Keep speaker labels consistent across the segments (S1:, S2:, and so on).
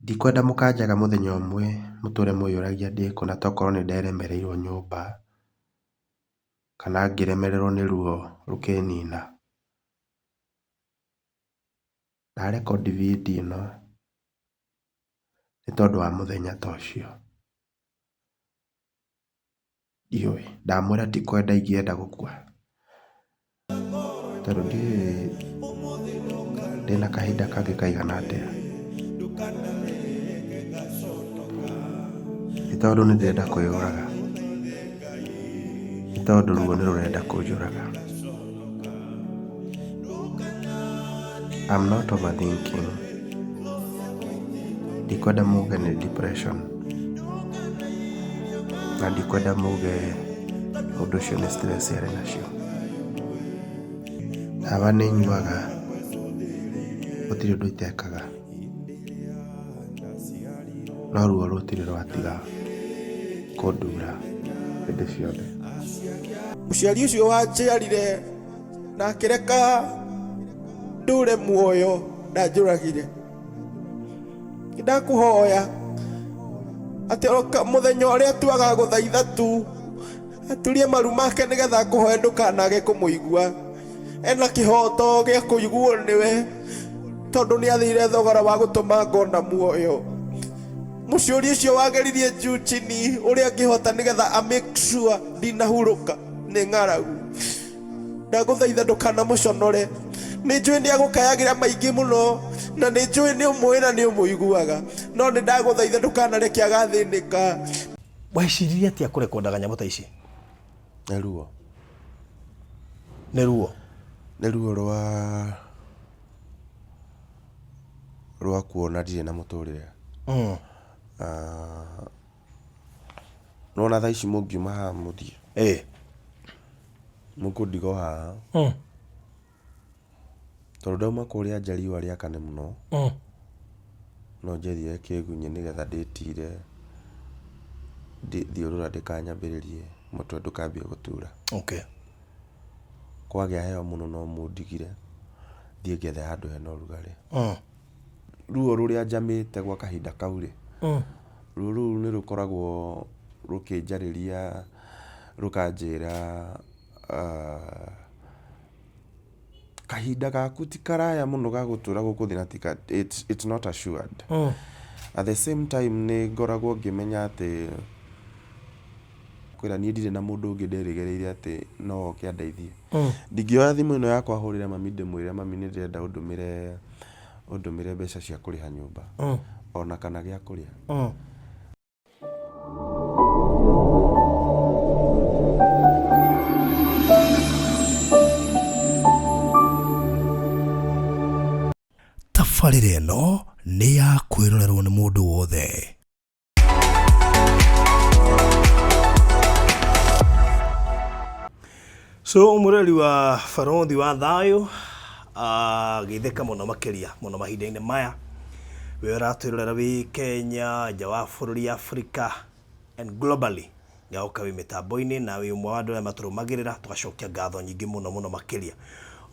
S1: Ndikwenda mũkanjaga mũthenya ũmwe mũtũre mwĩyũragia ndĩkũ na tokorwo nĩ nderemereirwo nyũmba kana ngĩremererwo nĩ ruo rũkĩnina. Ndarekondi video ĩno nĩ tondũ wa mũthenya ta ũcio. Ndiũĩ, ndamwĩra ndikwenda ingĩenda gũkua tondũ ndiũĩ ndĩna kahinda kangĩ kaigana atĩa. Ti tondũ nĩ ndĩrenda kwĩyũraga, nĩ tondũ ruo nĩ rũrenda kũnjũraga. I'm not overthinking. Ndikwenda muge nĩ depression na ndikwenda muge ũndũ ũcio nĩ stress arĩ nacio. Ndawa nĩ nyuaga, gũtirĩ ũndũ itekaga, no ruo rũtirĩ rwatiga kũndura hĩndĩ ciothe.
S2: Mũciari ũcio wanjiarire na akĩreka ndũre muoyo ndanjũragire. Ndakũhoya atĩ o mũthenya ũrĩa tuaga gũthaitha tu aturie maru make nĩgetha ngũhoe ndũkanage kũmũigua. Ena kĩhoto gĩa kũiguo nĩwe tondũ nĩ athire thogora wa gũtũma ngona muoyo. Mũciũri ũcio wageririe juu chini ũrĩa angĩhota nĩgetha a make sure ndinahurũka nĩ ng'aragu. Ndagũthaitha ndũkanamũconore. Nĩ njũĩ nĩ agũkayagĩra maingĩ mũno na nĩ njũĩ nĩ ũmũĩ na nĩ ũmũiguaga, no nĩ ndagũthaitha ndũkanareke agathĩnĩka.
S3: Weciririe atĩa kũrekondaga nyamũ ta ici?
S1: Nĩ ruo.
S3: Nĩ ruo?
S1: Nĩ ruo rwa rwa kuona ndirĩ na mũtũrĩre. Nĩwona thaa ici mũngiuma haha mũthiĩ, mũkũndiga o haha, tondũ ndauma kũrĩa nja riũa rĩakane mũno, no njethiĩre kĩgunyĩ nĩgetha ndĩtire thiũrũra ndĩkanyambĩrĩrie mũtwe ndũkambie gũtura. Kwagĩa heho mũno no mũndigire thiĩ ngethe handũ hena ũrugarĩ. Ruo rũrĩa njamĩte gwa kahinda kau rĩ, ruo rũu nĩ rũkoragwo rũkĩnjarĩria rũkanjĩra kahinda gaku ti karaya mũno ga gũtũra gũkũ thĩ na ti it's not assured. At the same time nĩ ngoragwo ngĩmenya atĩ kwĩra niĩ ndirĩ na mũndũ ũngĩ ndĩrĩgĩrĩire atĩ no oke andeithie. Ndingĩoya thimũ ĩno yakwa hũrĩre mami ndĩmwĩre mami nĩ ndĩrenda ũndũmĩre ũndũmĩre mbeca cia kũrĩha nyũmba ona kana gĩa kũrĩa.
S3: Tabarĩra ĩno nĩ ya kwĩrorerwo nĩ mũndũ wothe. So mũreri wa barothi wa thayũ geithĩka mũno makĩria mũno mahinda-inĩ maya we ũratwĩrorera wĩ Kenya, nja wa bũrũri Africa and globally nĩagoka wĩ mĩtambo-inĩ na wĩ ũmwe wa andũ arĩa matũrũmagĩrĩra tũgacokia ngatho nyingĩ mũno mũno makĩria.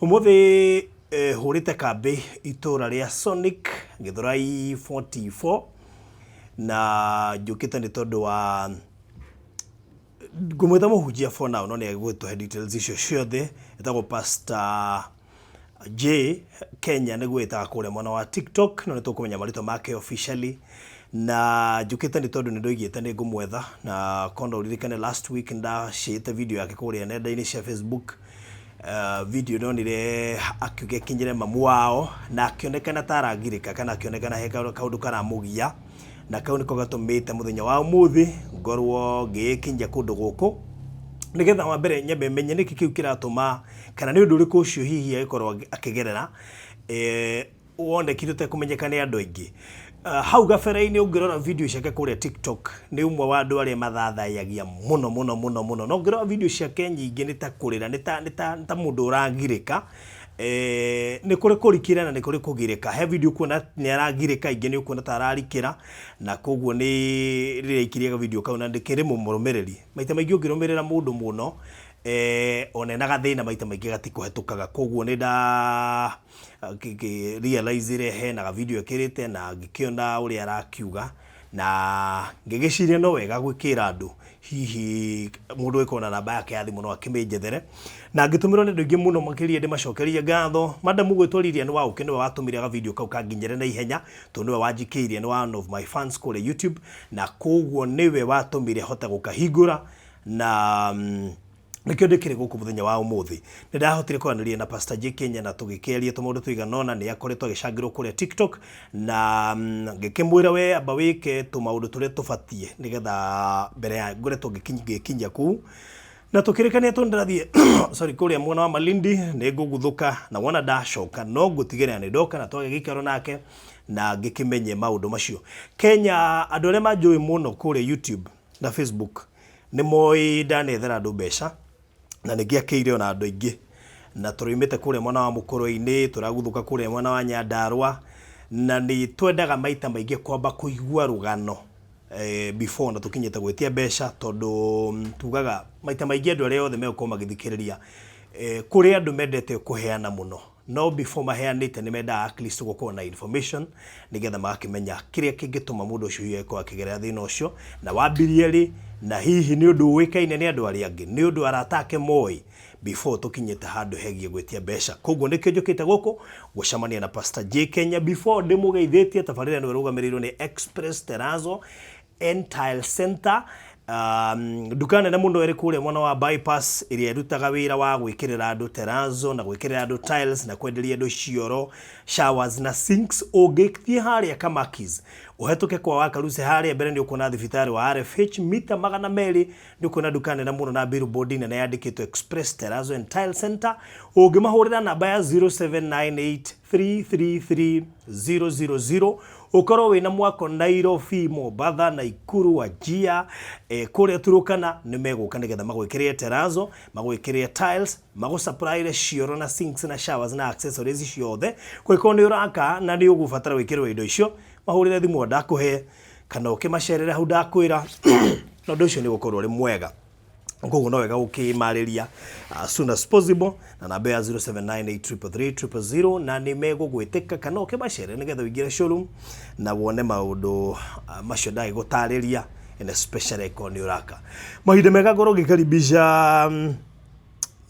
S3: Ũmũthĩ eh, hũrĩte kambĩ itũra rĩa Sonic Gĩthũrai 44 na njũkĩte nĩ tondũ wa ngũmwĩta mũhunjia for now no nĩ egũtũhe details icio ciothe etagwo Pastor J Kenya nĩguo ĩtaga kũrĩa mwena wa TikTok no nĩ tũkũmenya marĩtwa make officially na njũkĩte nĩ tondũ nĩ ndoigĩte nĩ ngũmwetha na kondo ũririkane last week ndacĩte video yake kũrĩa nenda-inĩ cia Facebook. Video ndonire akiuga ĩkinyĩre mamu wao na akĩonekana ta aragirĩka kana akĩonekana he kaũndũ karamũgia na kau nĩko gatũmĩte mũthenya wa ũmũthĩ ngorwo ngĩĩkinyia kũndũ gũkũ nĩgetha wa mbere nyambe menye nĩkĩ kĩu kĩratũma kana nĩ ũndũ ũrĩkũ ũcio hihi agĩkorwo akĩgerera wonekire ũtekũmenyeka nĩ andũ aingĩ. Hau gabere-inĩ ũngĩrora video ciake kũrĩa TikTok nĩ ũmwe wa andũ arĩa mathathayagia mũno mũno mũno mũno. Na ũngĩrora video ciake nyingĩ nĩ ta kũrĩra, nĩ ta nĩ ta nĩ ta mũndũ ũragirĩka. Nĩ kũrĩ kũrikĩra na nĩ kũrĩ kũgirĩka. He video ũkuona nĩ aragirĩka, ingĩ nĩ ũkuona ta ararikĩra, na koguo nĩ rĩrĩa aikirie video kau na ndĩkĩrĩ mũmũrũmĩrĩri. Maita maingĩ ũngĩrũmĩrĩra mũndũ mũno, Eh, ona ena gathĩna maita maingĩ gatikũhetũkaga koguo nĩ nda realize hena ga video ĩkĩrĩte na ngĩkĩona ũrĩa arakiuga na ngĩgĩciria no wega gwĩkĩra andũ hihi mũndũ ĩkorwo na namba yake ya thimũ no akĩmĩnjethere na ngĩtũmĩrwo nĩ andũ aingĩ mũno makĩria ndĩmacokerie ngatho madam ũgwĩtwo Lilian Waũkĩ nĩwe watũmire ga video kau kanginyĩre na ihenya tondũ nĩwe wanjikĩirie nĩ one of my fans kũrĩa YouTube na koguo nĩwe watũmire hote gũkahingũra na nĩkĩo ndĩkĩrĩ gũkũ mũthenya wa ũmũthĩ nĩ ndahotire kwaranĩria na Pastor J Kenya na tũgĩkĩaria tũmaũndũ tũigana ũna nĩ akoretwo agĩcangĩrwo kũrĩa TikTok na ngĩkĩmwĩra we amba wĩke tũmaũndũ tũrĩa tũbatiĩ nĩgetha mbere ya ngoretwo ngĩkinyia kũu na tũkĩrĩkania tondũ ndĩrathiĩ sorry kũrĩa mwena wa Malindi nĩ ngũguthũka na wona ndacoka no ngũtigĩrĩra nĩ ndoka na twagĩa gĩikaro nake na ngĩkĩmenye maũndũ macio Kenya andũ arĩa manjũĩ mũno kũrĩa YouTube na Facebook nĩ moĩ ndanethera andũ mbeca na nĩ ngĩakĩire ona andũ aingĩ na tũraumĩte kũrĩa mwena wa Mũkũrwe-inĩ tũraguthũka kũrĩa mwena wa Nyandarua na nĩ twendaga maita maingĩ kwamba kũigua rũgano eh, before na tũkinyĩte gwĩtia mbeca tondũ tugaga maita maingĩ andũ arĩa othe megũkorwo magĩthikĩrĩria eh, kũrĩ andũ mendete kũheana mũno no before maheanĩte nĩ mendaga at least gũkorwo na information nĩgetha magakĩmenya kĩrĩa kĩngĩtũma mũndũ ũcio hihi agĩkorwo akĩgerera thĩna ũcio na wambirie rĩ na hihi nĩ ũndũ ũĩkaine nĩ andũ arĩa angĩ nĩ ũndũ arata ake moĩ before tũkinyĩte handũ hegiĩ gwĩtia mbeca koguo nĩkĩo njũkĩte gũkũ gũcemania na Pastor J Kenya before ndĩmũgeithĩtie tabarĩra ĩno ĩrũgamĩrĩirwo nĩ Express Terrazzo and Tile Center nduka nene mũno ĩrĩ kũrĩa mwena wa bypass ĩrĩa ĩrutaga wĩra wa gwĩkĩrĩra andũ terrazzo na gwĩkĩrĩra andũ tiles na kwenderia andũ cioro showers na sinks ũngĩthiĩ harĩa Kamakis ũhetũke kwa Wakaruse harĩa mbere nĩ ũkuona thibitarĩ wa RFH mita 200 nĩ ũkuona nduka nene mũno na billboard nene yandĩkĩtwo Express Terrazzo and Tile Center ũngĩmahũrĩra namba ya 0798333000 ũkorwo wĩna mwako Nairobi, Mombatha, Naikuru, Wajir kũrĩa Turukana nĩ megũka nĩgetha magwĩkĩrĩre terrazzo magwĩkĩrĩre tiles magũsupplyre cioro na sinks na showers na accessories ciothe kũngĩkorwo nĩ ũraka na nĩ ũgũbatara gwĩkĩrwo indo icio mahũrĩre thimũ ndakũhe kana ũkĩmacerere hau ndakwĩra na ũndũ ũcio nĩ ũgũkorwo ũrĩ mwega koguo no wega gũkĩmarĩria as soon as possible na namba ya 0798333000 na nĩ megũgwĩtĩka kana ũkĩmacerere nĩgetha ũingĩre showroom na wone maũndũ macio ndagĩgũtarĩria and especially korwo nĩ ũraka mahinda mega ngorwo ngĩkaribisha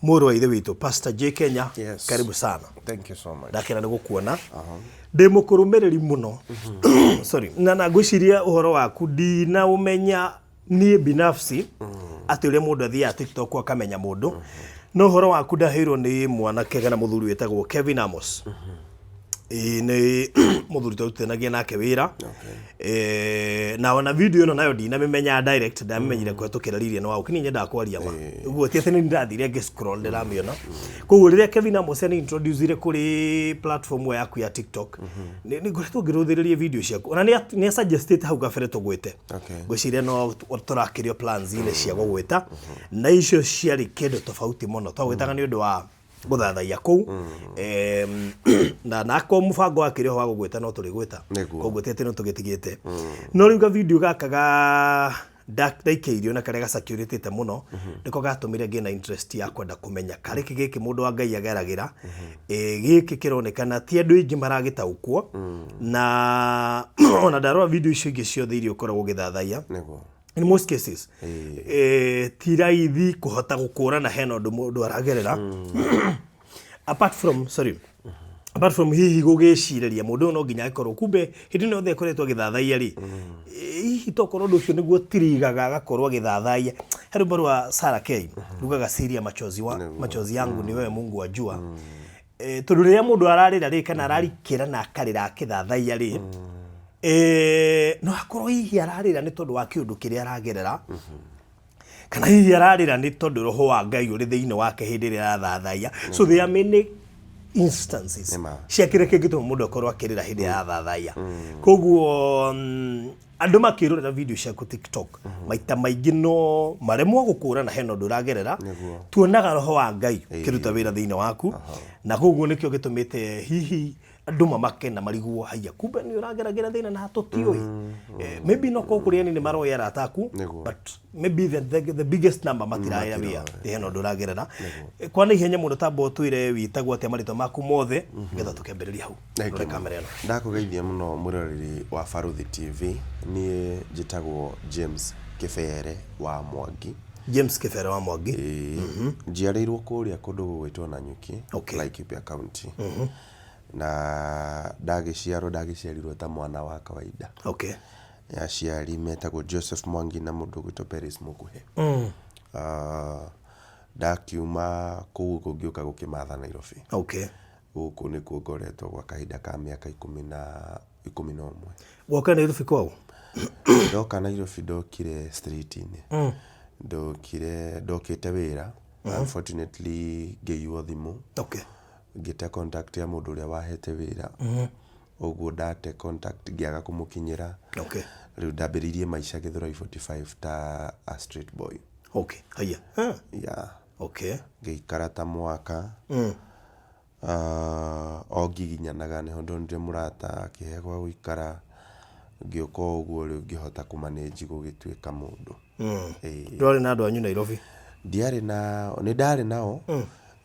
S3: mũrũ wa ithe witũ Pastor J Kenya.
S1: Yes.
S3: Karibu sana.
S1: Thank you so much.
S3: Ndakena nĩ gũkuona ndĩ mũkũrũmĩrĩri mũno sorry na ngwĩciria ũhoro waku ndinaũmenya niĩ binafsi atĩ ũrĩa mũndũ athiaga TikTok akamenya mũndũ no ũhoro waku ndaheirwo nĩ mwanake kana mũthuri wĩtagwo Kevin Amos. Ĩĩ nĩ mũthuri twarutithanagia nake wĩra na ona video ĩno nayo ndinamĩmenya direct ndamĩmenyire kũhetũkĩra Lilian wa ũkĩ nyendaga kwaria ma ũguo ti atĩ nĩ ndathire ngĩ scroll ndĩramĩona koguo rĩrĩa Kevin Amos ani introduce kũrĩ platform ĩyo yaku ya TikTok nĩ ngoretwo ngĩrũthĩrĩria video ciaku ona nĩ suggestĩte hau kabere tũgwĩte ngwĩciria no tũrakĩrio plans-inĩ cia gũgwĩta na icio ciarĩ kĩndũ tofauti mũno twagwĩtaga nĩ ũndũ wa gũthathaiya kũu na nako mũbango wakĩrĩ ho wa gũgwĩta no tũrĩgwĩta koguo ti atĩ no tũgĩtigĩte no rĩu ga video gaka ga ndaikĩirio na karĩa gacakĩũrĩtĩte mũno nĩko gatũmire ngĩe na interest ya kwenda kũmenya karĩ kĩ gĩkĩ mũndũ wa Ngai ageragĩra gĩkĩ kĩronekana ti andũ aingĩ maragĩtaũkwo na ona ndarora video icio ingĩ ciothe iria ũkoragwo ũgĩthathaiya in most cases ti raithi kũhota gũkũrana hena ũndũ mũndũ aragerera apart from sorry apart from hihi gũgĩcirĩria mũndũ ũyũ no nginya agĩkorwo kumbe hĩndĩ ĩno yothe akoretwo agĩthathaiya rĩ hihi tokorwo ũndũ ũcio nĩguo tirigaga agakorwo agĩthathaiya he rwĩmbo rwa Sarah K rugaga siri ya machozi, wa, machozi yangu ni wewe Mungu wajua tondũ rĩrĩa mũndũ ararĩra rĩ kana ararikĩra na akarĩra akĩthathaiya rĩ no akorwo hihi ararĩra nĩ tondũ wa kĩũndũ kĩrĩa aragerera kana hihi ararĩra nĩ tondũ roho wa Ngai ũrĩ thĩinĩ wake hĩndĩ ĩrĩa arathathaiya so there are many instances cia kĩrĩa kĩngĩtũma mũndũ akorwo akĩrĩra hĩndĩ ĩrĩa arathathaiya koguo andũ makĩrorera video ciaku TikTok maita maingĩ no maremwo gũkũrana hena ũndũ ũragerera tuonaga roho wa Ngai ũkĩruta wĩra thĩinĩ waku na koguo nĩkĩo gĩtũmĩte hihi Andũ mamake na marigwo haiya kumbe nĩ ũrageragĩra thĩna na tũtiũĩ. Maybe no korwo kũrĩ anini maroĩ arata aku, but maybe the biggest number matiraĩra wia hena ũndũ ũragerera. Kwa na ihenya mũno tamba ũtwĩre wĩtagwo atĩa, marĩtwa maku mothe, nĩgetha tũkĩambĩrĩria hau. Rore kamera ĩno.
S1: Ndakũgeithia mũno mwĩroreri wa Barũthi TV. Niĩ njĩtagwo James Kĩbere wa Mwangi.
S3: James Kĩbere wa Mwangi.
S1: Ĩĩ. Njiarĩirwo kũrĩa kũndũ gũgwĩtwo Nanyuki, Laikipia County. Na ndagĩciarwo ndagĩciarirwo ta mwana wa kawaida. Aciari metagwo Joseph Mwangi na mũndũ ũgwĩtwo Peris Mũkuhĩ. Ndakiuma kũu ũguo ngĩũka gũkĩmatha Nairobi. Gũkũ nĩkuo ngoretwo gwa kahinda ka mĩaka 11.
S3: Woka Nairobi kwaũ?
S1: Ndoka Nairobi ndokire street-inĩ. Ndokire ndokĩte wĩra, unfortunately ngĩiywo thimũ. Ngĩte contact ya mũndũ ũrĩa wahete wĩra. Ũguo ndate contact ngĩaga kũmũkinyĩra. Rĩu ndambĩrĩirie maica Gĩthũrai 45 ta a street boy.
S3: Haiya.
S1: Yeah. Ngĩikara ta mwaka. O ngiginyanaga nĩho ndonire mũrata akĩhe gwa gũikara, ngĩũka o ũguo rĩu ngĩhota kũ manage gũgĩtuĩka mũndũ.
S3: Ĩĩ. Ndwarĩ na andũ anyu Nairobi?
S1: Ndiarĩ nao, nĩ ndarĩ nao,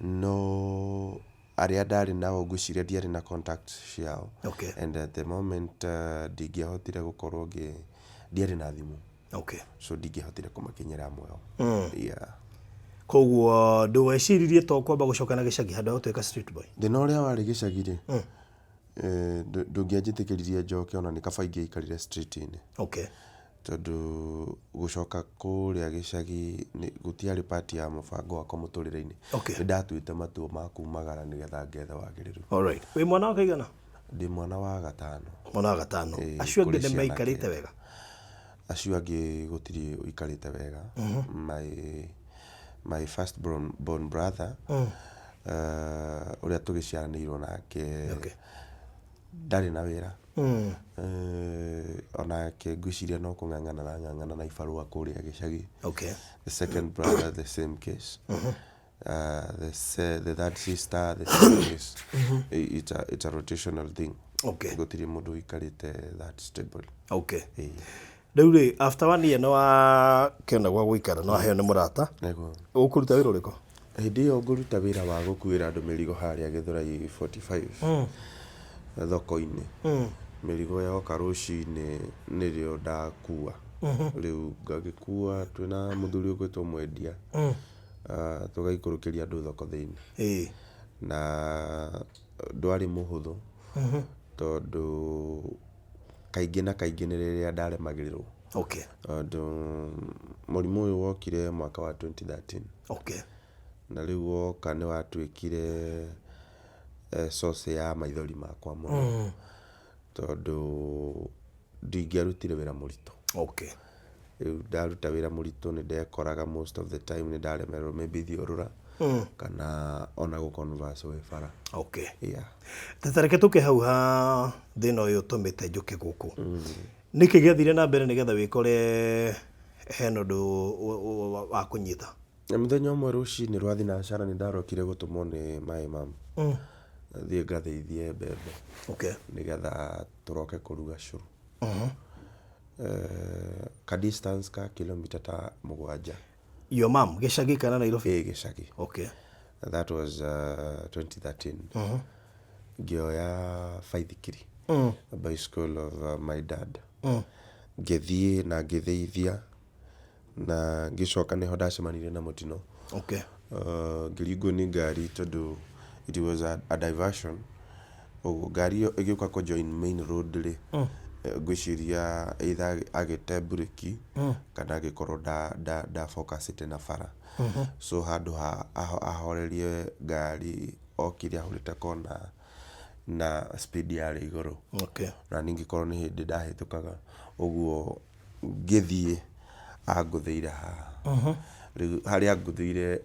S1: no arĩa ndarĩ nao ngwĩciria ndiarĩ na contact ciao. And at the moment ndingĩahotire gũkorwo ngĩ, ndiarĩ na thimũ. So ndingĩahotire kũmakinyĩra amwe ao. Yeah.
S3: Koguo ndweciririe to kwamba gũcoka na gĩcagi handũ ha gũtuĩka street boy?
S1: Thĩna ũrĩa warĩ gĩcagi rĩ, ndũngĩanjĩtĩkĩririe njoke ona nĩ kaba ingĩaikarire street -inĩ. Tondũ gũcoka kũrĩa gĩcagi gũtiarĩ part ya mũbango wakwa mũtũrĩre-inĩ. Nĩ ndatuĩte matua ma kumagara nĩgetha ngethe wagĩrĩru.
S3: Alright. Wĩ mwana wa kaigana?
S1: Ndĩ mwana wa gatano.
S3: Mwana wa gatano. Acio angĩ
S1: Kũrĩ
S3: nĩ
S1: ciana
S3: maikarĩte
S1: kenda.
S3: wega?
S1: Acio angĩ gũtirĩ ũikarĩte wega. My first born brother, ũrĩa tũgĩciaranĩirwo nake, ndarĩ na wĩra. Onake ngwĩciria no kũng'ang'ana arang'ang'ana na ibarũa kũrĩa gĩcagi. The second brother the same case. The third sister the same case. It's a rotational thing. Gũtirĩ mũndũ ũikarĩte that stable. Ĩĩ.
S3: Rĩu rĩ, after one year nĩ wakĩona gwa gũikara, nĩ waheo nĩ mũrata.
S1: Nĩguo.
S3: Ũkũruta wĩra ũrĩkũ?
S1: Hĩndĩ ĩyo ngũruta wĩra wa gũkuĩra andũ mĩrigo harĩa Gĩthũrai 45 thoko-inĩ. Mĩrigo yoka rũcinĩ nĩrĩo ndakua. Rĩu ngagĩkua twĩna mũthuri ũgwĩtwo Mwendia, tũgaikũrũkĩria andũ thoko thĩinĩ. Na ndwarĩ mũhũthũ tondũ kaingĩ na kaingĩ nĩ rĩrĩa ndaremagĩrĩrwo. Tondũ mũrimũ ũyũ wokire mwaka wa 2013. Na rĩu woka nĩ watuĩkire source ya maithori makwa mũno. Tondũ ndingĩarutire wĩra mũritũ. Rĩu ndaruta wĩra mũritũ nĩ ndekoraga most of the time nĩ ndaremererwo maybe thiũrũra kana ona gũ converse wĩ bara. Yeah.
S3: Ta reke tũke hau ha thĩna ũyũ ũtũmĩte njũke gũkũ. Nĩkĩ gĩathire na mbere nĩgetha wĩkore hena ũndũ wa kũnyita?
S1: Mũthenya ũmwe rũcinĩ rwa thinacara nĩ ndarokire gũtũmwo nĩ my mum. Thiĩ ngathĩithie mbembe. Nĩgetha tũroke kũruga cũrũ. Ka distance ka kilomita ta 7.
S3: Your mum, gĩcagi kana Nairobi?
S1: Ĩĩ, gĩcagi. That was 2013. Ngĩoya baithikiri. A bicycle of my dad. Ngĩthiĩ na ngĩthĩithia na ngĩcoka nĩho ndacemanirie na mũtino. Ngĩringwo nĩ ngari tondũ it was a diversion. Ũguo ngari ĩyo ĩgĩũka kũ join main road rĩ, ngwĩciria either agĩte mburĩki kana agĩkorwo nda focus ĩte na bara. So handũ ha ahorerie ngari okire ahũrĩte kona na speed yarĩ igũrũ. Na ningĩ korwo nĩ hĩndĩ ndahĩtũkaga ũguo ngĩthiĩ angũthĩire haha. Rĩu harĩa angũthĩire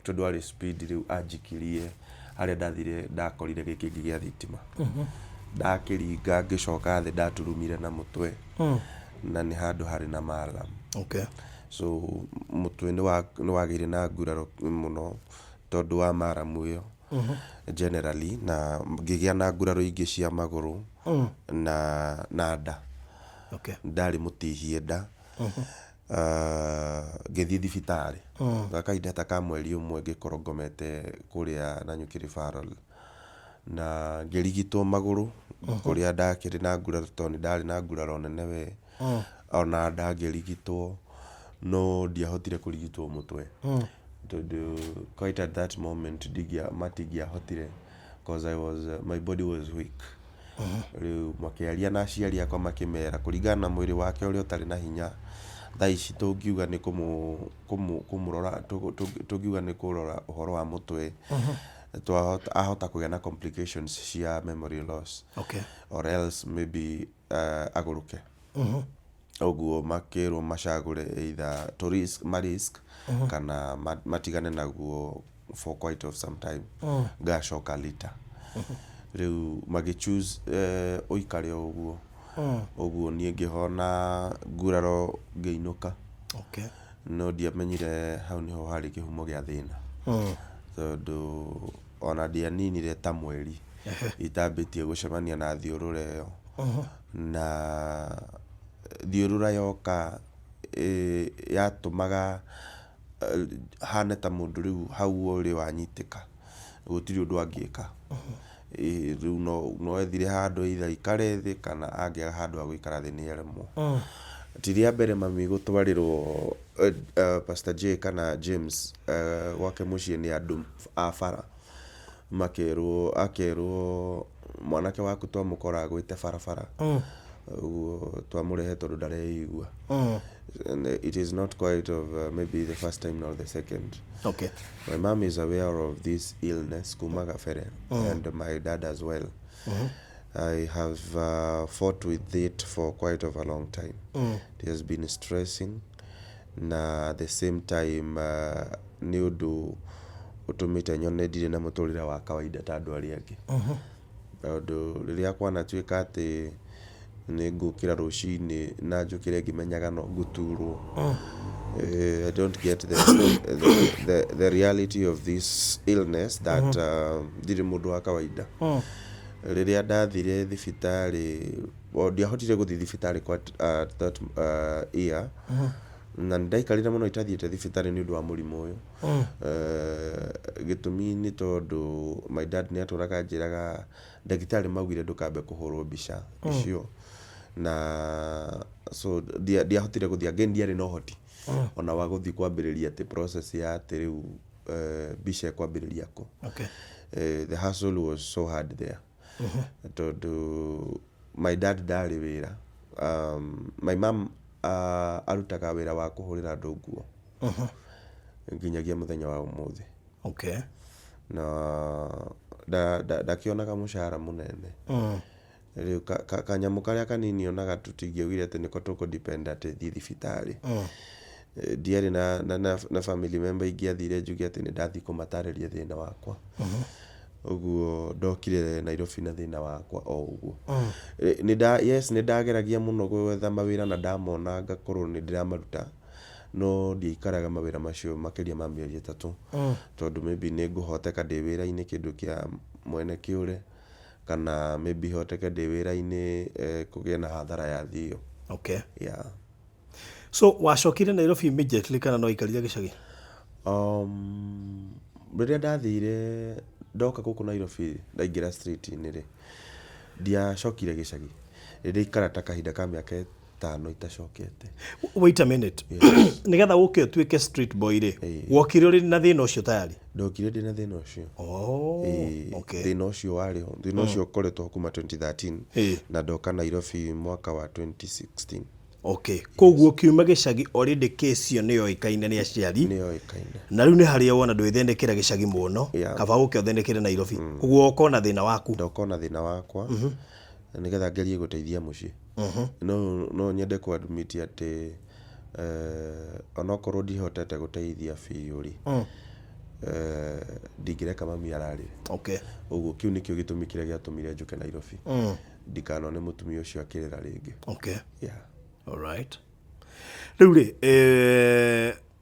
S1: tondũ arĩ speed rĩu anjikirie harĩa ndathire ndakorire gĩkĩngĩ gĩa thitima. Ndakĩringa ngĩcoka thĩ ndaturumire na mũtwe na nĩ handũ harĩ na maram. So mũtwe nĩ wagĩire na nguraro mũno tondũ wa maramu ĩyo. Generally na ngĩgĩa na nguraro ingĩ cia magũrũ na nda. Ndarĩ mũtihie nda. Ngĩthiĩ thibitarĩ gwa kahinda ta ka mweri ũmwe ngĩkorwo ngomete kũrĩa Nanyuki Referral na ngĩrigitwo magũrũ kũrĩa ndakĩrĩ na nguraro tondũ nĩ ndarĩ na nguraro nene we. Ona nda ngĩrigitwo no ndiahotire kũrigitwo mũtwe tondũ quite at that moment matingĩahotire cause I was, my body was weak. Rĩu makĩaria na aciari akwa makĩmera kũringana na mwĩrĩ wake ũrĩa ũtarĩ na hinya thaa ici tũngiuga nĩ kũmũrora tũngiuga nĩ kũrora ũhoro wa mũtwe twahota ahota kũgĩa na complications cia memory loss or else maybe agũrũke. Ũguo makĩrwo macagũre either to risk, ma risk kana matigane naguo for quite of some time ngacoka later. Rĩu magĩ choose ũikare o ũguo. Ũguo niĩ ngĩhona nguraro ngĩinũka. No ndiamenyire hau nĩho harĩ kĩhumo gĩa thĩna. Tondũ ona ndianinire ta mweri itambĩtie gũcemania na thiũrũra ĩyo. Na thiũrũra yoka yatũmaga hane ta mũndũ rĩu hau ũrĩ wanyitĩka, gũtirĩ ũndũ angĩka. Rĩu no ethire handũ either aikare thĩ kana angĩaga handũ ha gũikara thĩ nĩ aremwo. Ti rĩa mbere mami gũtwarĩrwo Pastor J kana James gwake mũciĩ nĩ andũ a bara makerwo akerwo mwanake waku twamũkora agwĩte barabara ũguo twamũrehe tondũ ndareigua. And it is not quite of maybe the first time nor the second. My mom is aware of this illness kuma gabere and my dad as well. I have fought with it for quite of a long time. It has been stressing na at the same time nĩ ũndũ ũtũmĩte nyone ndirĩ na mũtũrĩre wa kawaida ta andũ arĩa angĩ. Tondũ rĩrĩa kwanatuĩka atĩ nĩ ngũkĩra rũcinĩ na njũkĩre ngĩmenyaga no ngũturwo. I don't get the reality of this illness that ndirĩ mũndũ wa kawaida. Rĩrĩa ndathire thibitarĩ, o ndiahotire gũthiĩ thibitarĩ quite that year na nĩ ndaikarire mũno itathiĩte thibitarĩ nĩ ũndũ wa mũrimũ ũyũ. Gĩtũmi nĩ tondũ my dad nĩ atũraga anjĩraga ndagĩtarĩ maugire ndũkambe kũhũrwo mbica icio na so ndiahotire gũthiĩ again ndiarĩ na ũhoti ona wa gũthiĩ kwambĩrĩria atĩ process ya atĩ rĩu mbica ĩkwambĩrĩria kũ. The hustle was so hard there tondũ my dad ndarĩ wĩra. My mom arutaga wĩra wa kũhũrĩra andũ nguo nginyagia mũthenya wa ũmũthĩ. Na ndakĩonaga mũcara mũnene. Rĩu kanyamũ karĩa kanini onaga tũtingĩaugire atĩ nĩko tũkũ depend atĩ thiĩ thibitarĩ. Ndiarĩ na family member ingĩathire njuge atĩ nĩ ndathiĩ kũmatarĩria thĩna wakwa. Ũguo ndokire Nairobi na thĩna wakwa o ũguo. Yes nĩ ndageragia mũno gwetha mawĩra na ndamona ngakorwo nĩ ndĩramaruta no ndiaikaraga mawĩra macio makĩria ma mĩeri 3 tondũ maybe nĩ ngũhoteka ndĩ wĩra-inĩ kĩndũ kĩa mwene kĩũre kana maybe hoteke ndĩ wĩra-inĩ kũgĩe na hathara ya thio. Yeah.
S3: So wacokire Nairobi immediately kana no waikarire gĩcagi?
S1: Rĩrĩa ndathire ndoka gũkũ Nairobi ndaingĩra street-inĩ rĩ, ndiacokire gĩcagi. Nĩ ndaikara ta kahinda ka mĩaka 5 itacokete.
S3: Wait a minute. Nĩgetha ũke ũtuĩke street boy rĩ, wokire ũrĩ na thĩna ũcio tayari?
S1: Ndokire ndĩna thĩna ũcio. Thĩna ũcio warĩ ho. Thĩna ũcio ũkoretwo kuma 2013 na ndoka Nairobi mwaka wa 2016.
S3: Koguo ũkiuma gĩcagi already case ĩyo nĩ yoĩkaine nĩ aciari.
S1: Nĩ yoĩkaine.
S3: Na rĩu nĩ harĩa wona ndwĩthĩnĩkĩra gĩcagi mũno, kaba ũke ũthĩnĩkĩre Nairobi. Koguo woka ona thĩna waku.
S1: Ndoka ona thĩna wakwa nĩgetha ngerie gũteithia mũciĩ. No nyende kũ admit atĩ onokorwo ndihotete gũteithia biũ rĩ, ndingĩreka mami ararĩre. Ũguo kĩu nĩkĩo gĩtũmi kĩrĩa gĩatũmire njũke Nairobi. Ndikanone mũtumia ũcio akĩrĩra rĩngĩ. Yeah.
S3: Alright. Rĩu rĩ,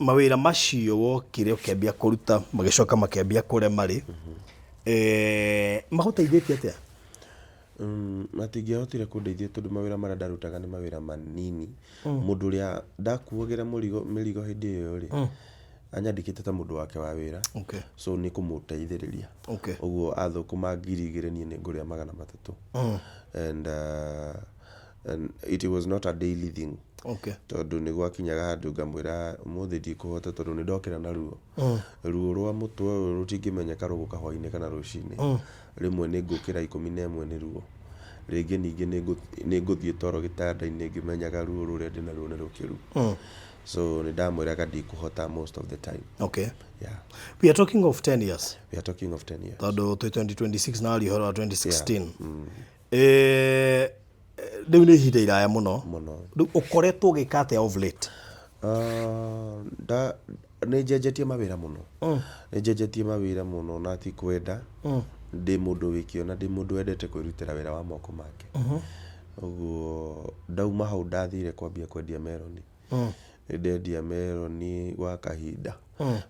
S3: mawĩra macio wokire ũkĩambia kũruta magĩcoka makĩambia kũrema rĩ, Eh, magũteithĩtie atĩa?
S1: Matingĩahotire kũndeithia tondũ mawĩra marĩa ndarutaga nĩ mawĩra manini. Mũndũ ũrĩa ndakuagĩra mũrigo mĩrigo hĩndĩ ĩyo rĩ, anyandĩkĩte ta mũndũ wake wa wĩra. So nĩ kũmũteithĩrĩria. Ũguo athũkũma 2000 niĩ nĩ ngũrĩa 300. And it was not a daily thing. Tondũ nĩ gwakinyaga handũ ngamwĩra ũmũthĩ ndikũhota tondũ nĩ ndokĩra na ruo. Ruo rwa mũtwe ũyũ rũtingĩmenyeka rũgũka hwainĩ kana rũcinĩ. Rĩmwe nĩ ngũkĩra 11 nĩ ruo. Rĩngĩ ningĩ nĩ ngũthiĩ toro gĩtanda-inĩ ngĩmenyaga ruo rũrĩa ndĩnaruo nĩ rũkĩru. So nĩ ndamwĩraga ndikũhota most of the time. Yeah.
S3: We are talking of 10 years.
S1: We are talking of 10 years.
S3: Tondũ twĩ 2026 na aria ũhoro wa 2016. Eh, rĩu nĩ ihinda iraya mũno.
S1: Mũno.
S3: Rĩu ũkoretwo ũgĩka atĩa of late?
S1: Nĩ njenjetie mawĩra mũno. Nĩ njenjetie mawĩra mũno na ti kwenda. Ndĩ mũndũ wĩ kĩo na ndĩ mũndũ wendete kwĩrutĩra wĩra wa moko make. Ũguo ndauma hau ndathire kwambia kwendia meroni. Nĩ ndendia meroni gwa kahinda.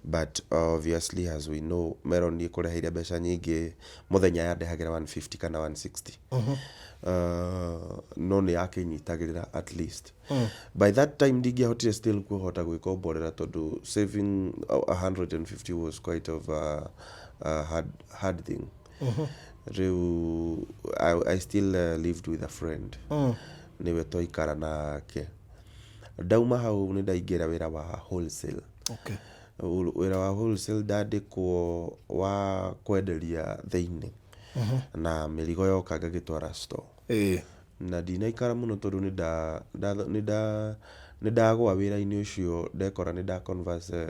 S1: But obviously as we know meroni ĩkũreheire mbeca nyingĩ, mũthenya yandehagĩra 150 kana 160. No nĩ yakĩnyitagĩrĩra at least. By that time ndingĩahotire still kũhota gwĩkomborera tondũ saving 150 was quite of a hard thing. Rĩu I still lived with a friend. Nĩwe twaikara nake. Ndauma hau nĩ ndaingĩra wĩra wa wholesale. Wĩra wa wholesale ndandĩkwo wa kwenderia thĩinĩ. Na mĩrigo yoka ngagĩtwara store. Na ndinaikara mũno tondũ nĩ ndagũa wĩra-inĩ ũcio ndekora nĩ nda converse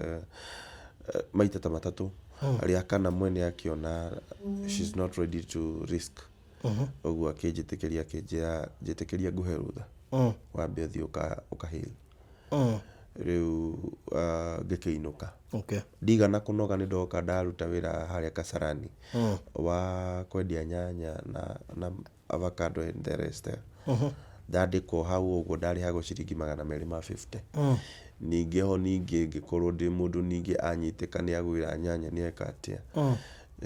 S1: maita ta matatũ. Rĩa kana mwene akĩona she's not ready to risk. Ũguo akĩnjĩtĩkĩria akĩnjĩra njĩtĩkĩria ngũhe rũtha. Wambe ũthiĩ ũka heal. Rĩu ngĩkĩinũka. Ndigana kũnoga nĩ ndoka ndaruta wĩra harĩa Kasarani wa kwendia nyanya na avocado and the rest. Ndandĩkwo hau ũguo ndarĩhagwo ciringi 250. Ningĩ ho ningĩ ngĩkorwo ndĩ mũndũ ningĩ anyitĩka nĩ agwĩra nyanya nĩ eka atĩa.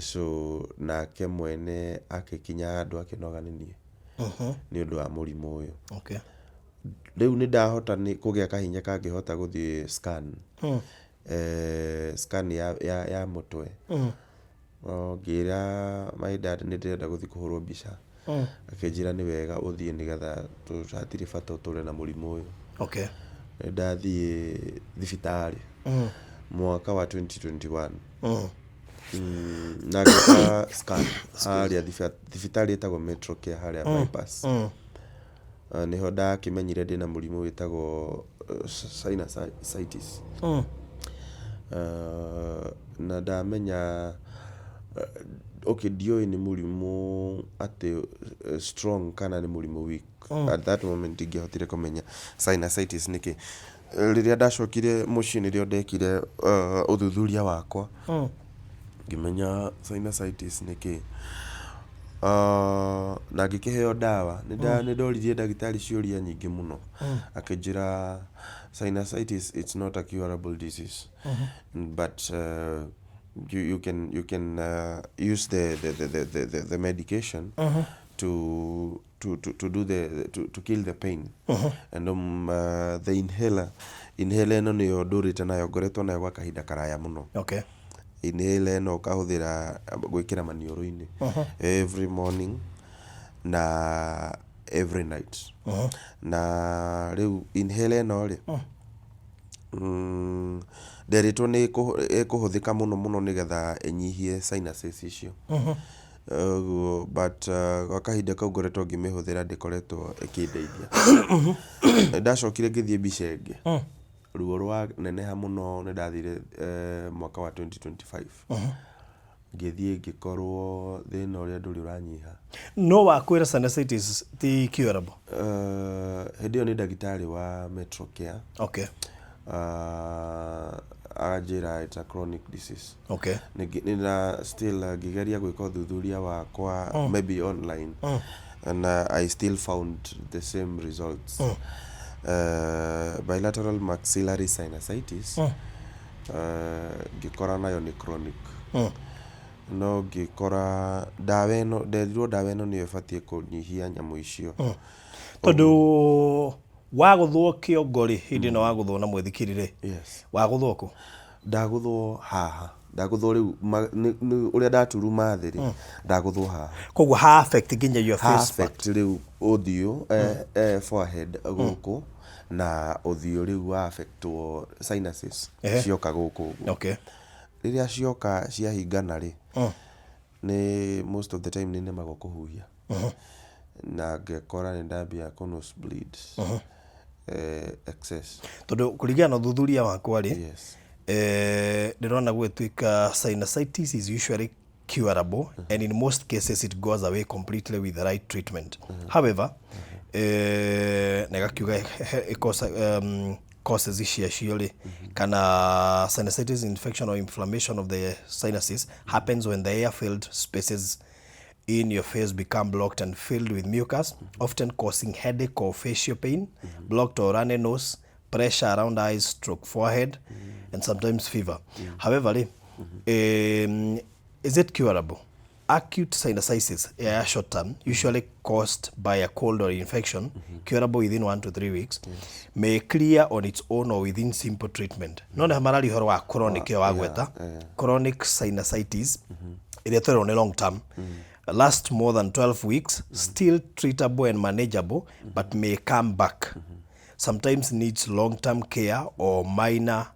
S1: So nake mwene akĩkinya handũ akĩnoga nĩ niĩ nĩ ũndũ wa mũrimũ ũyũ. Rĩu nĩ ndahota nĩ kũgĩa kahinya kangĩhota gũthiĩ scan. Scan ya mũtwe. Ngĩra my dad nĩ ndĩrenda gũthiĩ kũhũrwo mbica. Akĩnjĩra nĩ wega ũthiĩ nĩgetha hatirĩ bata ũtũre na mũrimũ ũyũ. Nĩ ndathiĩ thibitarĩ mwaka wa 2021. Na ngĩka scan harĩa thibitarĩ ĩtagwo Metro Care harĩa bypass. Nĩho ndakĩmenyire ndĩna mũrimũ wĩtagwo sinusitis. Na ndamenya okay ndiũĩ nĩ mũrimũ atĩ strong kana nĩ mũrimũ weak. At that moment ndingĩahotire kũmenya sinusitis nĩ kĩ. Rĩrĩa ndacokire mũciĩ nĩrĩo ndekire ũthuthuria wakwa. Ngĩmenya sinusitis nĩ kĩ. Na ngĩkĩheo ndawa. Nĩ ndoririe ndagĩtarĩ ciũria nyingĩ mũno. Akĩnjĩra sinusitis it's not a curable disease. But you can use the medication to do the to kill the pain. And the inhaler ĩno nĩyo ndũrĩte nayo, ngoretwo nayo gwa kahinda karaya mũno. Inhaler ĩno ũkahũthĩra gwĩkĩra maniũrũ-inĩ every morning na every night. Na rĩu inhaler ĩno rĩ, nderĩtwo nĩ ĩkũhũthĩka mũno mũno nĩgetha ĩnyihie sinuses icio. Ũguo but gwa kahinda kau ngoretwo ngĩmĩhũthĩra ndĩkoretwo ĩkĩndeithia. Nĩ ndacokire ngĩthiĩ mbica ĩngĩ. Ruo rwa neneha mũno nĩ ndathire mwaka wa 2025. Ngĩthiĩ ngĩkorwo thĩna ũrĩa ndũrĩ ũranyiha.
S3: No wakwĩra sinusitis ti curable?
S1: Hĩndĩ ĩyo nĩ ndagĩtarĩ wa Metro Care. Anjĩra it's a chronic disease. Nĩ still ngĩgeria gwĩka ũthuthuria wakwa maybe online and I still found the same results. Bilateral maxillary sinusitis ngĩkora nayo nĩ chronic. No ngĩkora ndawa ĩno, nderirwo ndawa ĩno nĩyo ĩbatiĩ kũnyihia nyamũ icio.
S3: Tondũ wagũthwo kĩongo rĩ, hĩndĩ ĩno wagũthwo na mwĩthikiri rĩ,
S1: Yes.
S3: wagũthwo kũ?
S1: Ndagũthwo haha. Ndagũthwo rĩu ũrĩa ndaturuma thĩ rĩ, ndagũthwo haha.
S3: Koguo ha affect nginya your
S1: Ha
S3: face part.
S1: affect rĩu ũthiũ, forehead gũkũ na ũthiũ rĩu wa affectwo sinuses cioka gũkũ ũguo.
S3: Okay.
S1: Rĩrĩa cioka ciahingana rĩ, nĩ most of the time nĩ nemagwo kũhuhia na ngekora nĩ ndambia kũ nose bleed excess.
S3: Tondũ kũringana na ũthuthuria wakwa rĩ,
S1: Yes.
S3: Ndĩrona gũgĩtuĩka sinusitis is usually curable and in most cases it goes away completely with the right treatment. However, na ĩgakiuga causes ciacio rĩ, kana sinusitis infection or inflammation of the sinuses happens when the air filled spaces in your face become blocked and filled with mucus, often causing headache or facial pain, blocked or runny nose, pressure around eyes, stroke forehead, and sometimes fever. However, is it curable? Acute sinusitis, yeah, short term, usually caused by a cold or infection, curable within 1 to 3 weeks, may clear on its own or within simple treatment. No nĩ marari ũhoro wa chronic ĩyo wagweta, chronic sinusitis, ĩrĩa twerwo nĩ long term, last more than 12 weeks, still treatable and manageable, but may come back. Sometimes needs long-term care or minor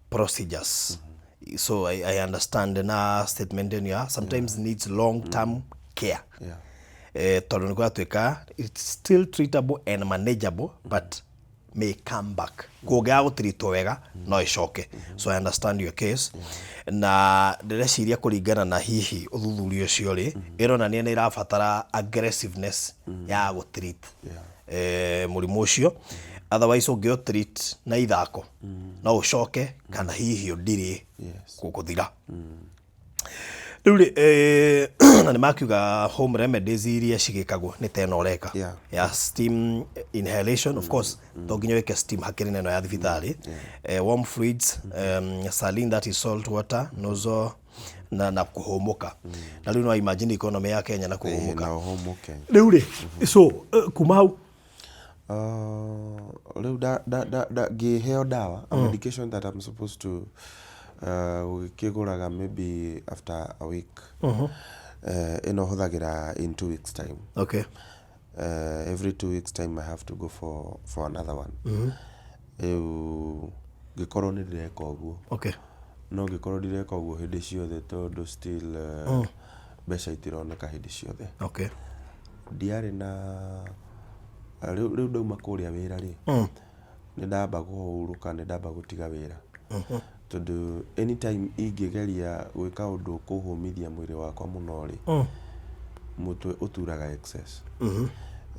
S3: procedures. So I understand na statement ĩno ya sometimes needs long-term care. Tondũ nĩ kũratuĩka it's still treatable and manageable, but may come back. Kũngĩaga gũtiritwo wega no ĩcoke. So I understand your case. Na ndĩreciria kũringana na hihi ũthuthuria ũcio rĩ, ĩronania nĩ ĩrabatara aggressiveness ya gũtreat mũrimũ ũcio. Otherwise ũngĩ treat na ithako no ũcoke kana hihi ũndirĩ gũthira. Rĩu rĩ, na nĩ makiuga home remedies iria cigĩkagwo nĩ ta ĩno ũreka ya steam inhalation, of course to nginya wĩke steam hakĩrĩ na ĩno ya thibitarĩ, warm fluids, saline that is salt water, nozzle na kũhũmũka. Na rĩu no imagine economy ya Kenya na kũhũmũka.
S1: Na ũhũmũke.
S3: Rĩu rĩ, so kuma hau
S1: Rĩu ngĩheo ndawa, a medication that I'm supposed to gũgĩkĩgũraga maybe after a week. Ĩno hũthagĩra in 2 weeks time.
S3: Okay.
S1: Every 2 weeks time I have to go for another one. Rĩu ngĩkorwo nĩ ndĩreka ũguo.
S3: Okay.
S1: No ngĩkorwo ndireka ũguo hĩndĩ ciothe tondũ still mbeca itironeka hĩndĩ ciothe.
S3: Okay.
S1: Ndiarĩ na rĩu ndauma kũrĩa wĩra rĩ, nĩ ndamba kũhurũka, nĩ ndamba gũtiga wĩra. Tondũ anytime ingĩgeria gwĩka ũndũ ũkũhũmithia mwĩrĩ wakwa mũno rĩ, mũtwe ũturaga excess.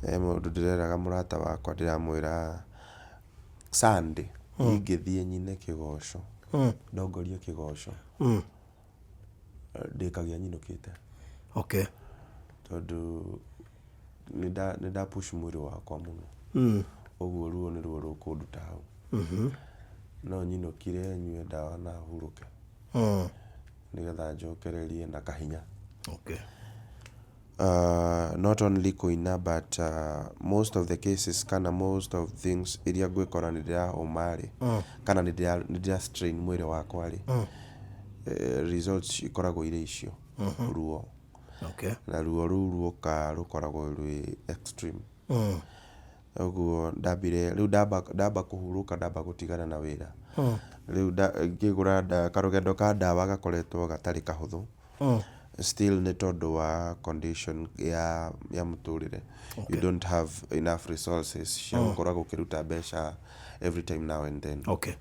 S1: He mũndũ ndĩreraga mũrata wakwa ndĩramwĩra Sunday ingĩthiĩ nyine kĩgoco, ndongorie kĩgoco, ndĩkagia nyinũkĩte.
S3: Okay.
S1: Tondũ nĩ nda push mwĩrĩ wakwa mũno. Ũguo ruo nĩ ruo rũkũnduta hau. No nyinũkire nyue ndawa na hurũke. Nĩgetha njokererie na kahinya.
S3: Okay.
S1: Not only kũina but most of the cases kana most of things iria ngwĩkora nĩ ndĩrahũma rĩ, kana nĩ ndĩra strain mwĩrĩ wakwa rĩ, results ikoragwo irĩ icio, ruo.
S3: Okay.
S1: Na ruo rũu ruoka rũkoragwo rwĩ extreme. Ũguo ndambire rĩu ndamba kũhurũka ndamba gũtigana na wĩra. Rĩu ngĩgũra karũgendo ka ndawa gakoretwo gatarĩ kahũthũ. Still nĩ tondũ wa condition ya mũtũrĩre. You don't have enough resources cia gũkoragwo ũkĩruta mbeca every time now and then.
S3: Okay.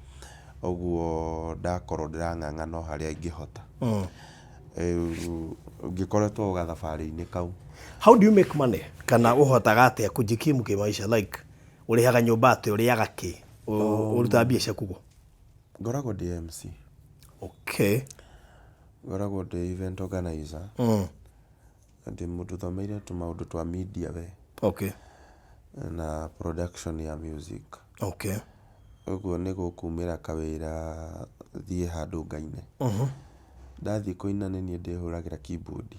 S1: Ũguo ndakorwo ndĩrang'ang'ana o harĩa ingĩhota. Rĩu ngĩkoretwo o gathabarĩ-inĩ kau.
S3: How do you make money? Kana ũhotaga atĩa kujikimu kimaisha, like ũrĩhaga nyũmba atĩa, ũrĩaga kĩ, ũrutaga mbia ciaku kũ?
S1: Ngoragwo ndĩ MC.
S3: Okay.
S1: Ngoragwo ndĩ event organizer. Ndĩ mũndũ ũthomeire tũmaũndũ twa media we.
S3: Okay.
S1: Na production ya music.
S3: Okay.
S1: Ũguo nĩ gũkumĩra kawĩra thiĩ handũ ngaine. Ndathiĩ kũina nĩ niĩ ndĩhũragĩra keyboard.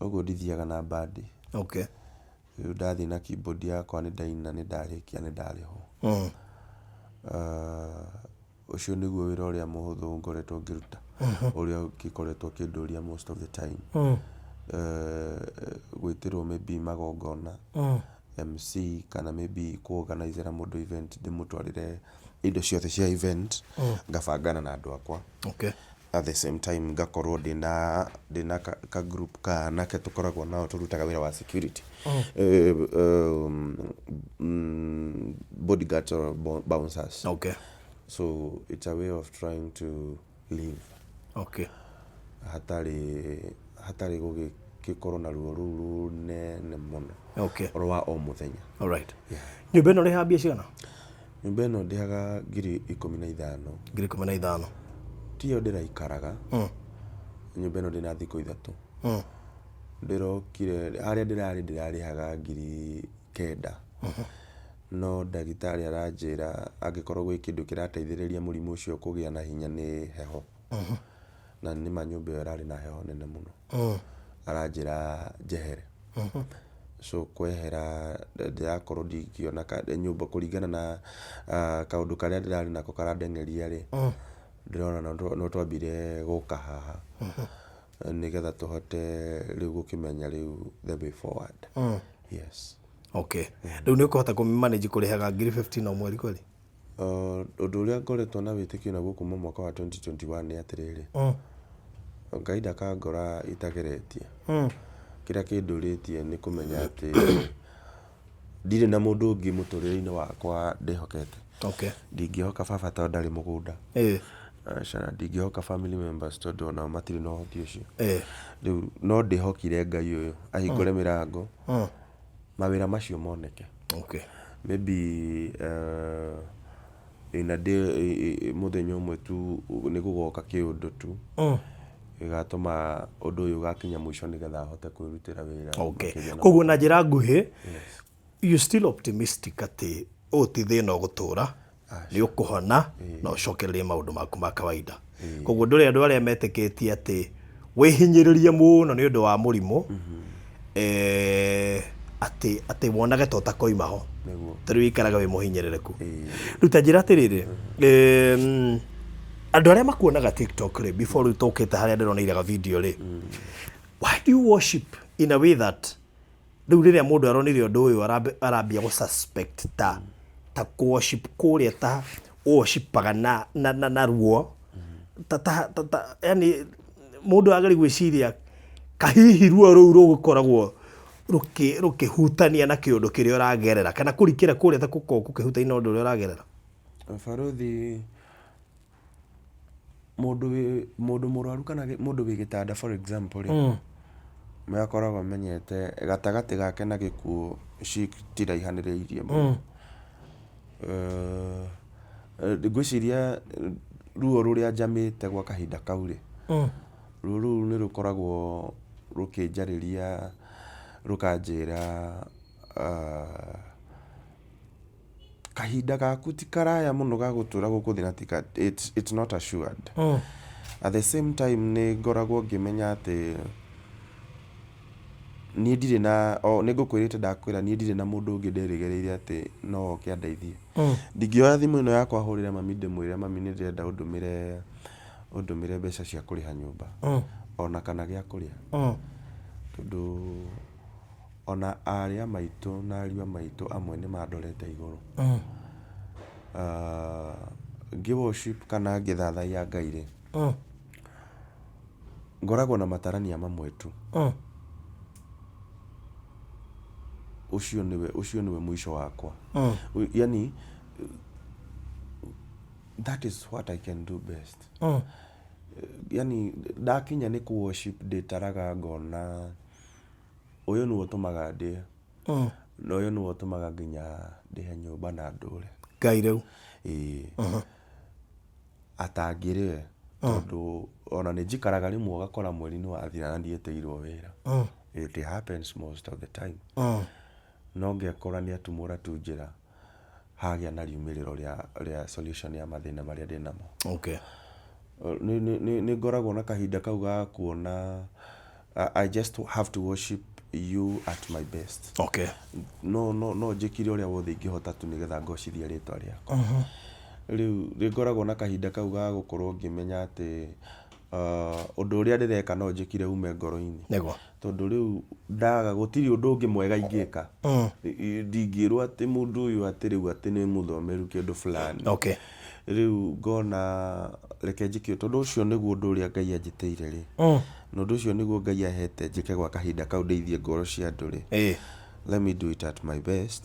S1: Ũguo ndithiaga na band. Rĩu ndathiĩ na keyboard yakwa nĩ ndaina nĩ ndarĩkia nĩ ndarĩhwo. Ũcio nĩguo wĩra ũrĩa mũhũthũ ngoretwo ngĩruta, ũrĩa ũgĩkoretwo ũkĩndũria most of the time. Gwĩtĩrwo maybe magongona, MC kana maybe kũ organize ĩra mũndũ event ndĩmũtwarĩre indo ciothe cia event, ngabangana na andũ akwa. At the same time ngakorwo ndĩna ndĩna ka, ka group ka anake tũkoragwo nao tũrutaga wĩra wa security. Bodyguards or bouncers. So it's a way of trying to live. Hatarĩ hatarĩ gũgĩkorwo na ruo rũu rũnene mũno. Rwa o mũthenya.
S3: Alright. Nyũmba ĩno ũrĩhaga mbia cigana?
S1: Nyũmba ĩno ndĩhaga 15,000.
S3: 15,000.
S1: Tiyo ndĩraikaraga. Nyũmba ĩno ndĩna thikũ 3. Ndĩrokire harĩa ndĩrarĩ ndĩrarĩhaga 9,000. No ndagĩtarĩ aranjĩra angĩkorwo gwĩ kĩndũ kĩrateithĩrĩria mũrimũ ũcio kũgĩa na hinya nĩ heho. Na nĩma nyũmba ĩyo ĩrarĩ na heho nene mũno. Aranjĩra njehere. So kwehera ndĩrakorwo ndingĩona nyũmba kũringana na kaũndũ karĩa ndĩrarĩ nako karandengeria rĩ, ndĩrona no twambire gũka haha nĩgetha tũhote rĩu gũkĩmenya rĩu the way forward. Yes.
S3: Rĩu nĩ ũkũhota kũ manage kũrĩhaga 15,000 o mweri kweli?
S1: Ũndũ ũrĩa ngoretwo na wĩtĩkio naguo kuma mwaka wa 2021 nĩ atĩrĩrĩ, Ngai ndakangora itageretie. Kĩrĩa kĩndũrĩtie nĩ kũmenya atĩ ndirĩ na mũndũ ũngĩ mũtũrĩre-inĩ wakwa ndĩhokete. Ndingĩhoka baba tondũ ndarĩ mũgũnda. Aca, na ndingĩhoka family members tondũ onao matirĩ na ũhoti ũcio. Rĩu no ndĩhokire Ngai ũyũ ahingũre mĩrango, mawĩra macio moneke. Maybe in a day, mũthenya ũmwe tu nĩ gũgoka kĩũndũ tu gĩgatũma ũndũ ũyũ ũgakinya mũico nĩgetha ahote kwĩrutĩra wĩra makĩria na
S3: Koguo na njĩra nguhĩ, you still optimistic atĩ ũyũ ti thĩna ũgũtũra, nĩ ũkũhona na ũcokererie maũndũ maku ma kawaida. Koguo ndũrĩ andũ arĩa metĩkĩtie atĩ wĩhinyĩrĩrie mũno nĩ ũndũ wa mũrimũ, atĩ atĩ wonage ta ũtakoima ho. Tondũ wĩikaraga wĩ mũhinyĩrĩrĩku. Rĩu ta njĩra atĩrĩrĩ, andũ arĩa makuonaga TikTok rĩ, before rĩu tũkĩte harĩa ndĩroneire ga video rĩ, why do you worship in a way that rĩu rĩrĩa mũndũ aronire ũndũ ũyũ arambia gũ suspect ta ta kũ worship kũrĩa ta worshipaga na na na, na ruo ta ta ta, ta yani mũndũ ageri gwĩciria kahihi ruo rũu rũgĩkoragwo rũkĩhutania na kĩũndũ kĩrĩa ũragerera kana kũrikĩra kũrĩa ta gũkoragwo gũkĩhutania na ũndũ ũrĩa ũragerera.
S1: Barũthi, mũndũ wĩ mũndũ mũrwaru kana mũndũ wĩ gĩtanda for example rĩ, nĩ akoragwo amenyete gatagatĩ gake na gĩkuũ citiraihanĩrĩirie mũno. Ngwĩciria ruo rũrĩa njamĩte gwa kahinda kau rĩ, ruo rũu nĩ rũkoragwo rũkĩnjarĩria rũkanjĩra kahinda gaku ti karaya mũno ga gũtũra gũkũ thĩ na ti it's not assured. At the same time nĩ ngoragwo ngĩmenya atĩ niĩ ndirĩ na, o nĩ ngũkwĩrĩte ndakwĩra niĩ ndirĩ na mũndũ ũngĩ ndĩrĩgĩrĩire atĩ no oke andeithie. Ndingĩoya thimũ ĩno yakwa hũrĩre mami ndĩmwĩre mami nĩ ndĩrenda ũndũmĩre ũndũmĩre mbeca cia kũrĩha nyũmba ona kana gĩa kũrĩa. Tondũ ona aarĩ a maitũ na ariũ a maitũ amwe nĩ mandorete igũrũ. Ngĩ worship kana ngĩthathaiya Ngai rĩ, ngoragwo na matarania mamwe tu. Ũcio nĩwe ũcio nĩwe mũico wakwa. Yani that is what I can do best. Yani ndakinya nĩ kũ worship ndĩtaraga ngona ũyũ nĩwe ũtũmaga ndĩe na ũyũ nĩwe ũtũmaga nginya ndĩhe nyũmba na ndũre.
S3: Ngai rĩu.
S1: Ĩĩ. Atangĩrĩ we tondũ ona nĩ njikaraga rĩmwe ũgakora mweri nĩ wathira na ndiĩtĩirwo wĩra. It happens most of the time. No ngekora nĩ atumũra tu njĩra hagĩa na riumĩrĩro rĩa solution ya mathĩna marĩa ndĩnamo. Nĩ nĩ nĩ nĩ ngoragwo na kahinda kau ga kuona I just have to worship you at my best. No no no njĩkire ũrĩa wothe ingĩhota tu nĩgetha ngocithie rĩtwa rĩaku. Rĩu nĩ ngoragwo na kahinda kau ga gũkorwo ngĩmenya atĩ ũndũ ũrĩa ndĩreka no njĩkire ume ngoro-inĩ. Tondũ rĩu ndaga gũtirĩ ũndũ ũngĩ mwega ingĩka. Ndingĩrwo atĩ mũndũ ũyũ atĩ rĩu atĩ nĩ mũthomeru kĩndũ fulani. Rĩu ngona reke njĩke ũũ tondũ ũcio nĩguo ũndũ ũrĩa Ngai anjĩtĩire rĩ, na ũndũ ũcio nĩguo Ngai ahete njĩke gwa kahinda kau ndeithie ngoro cia andũ rĩ, let me do it at my best.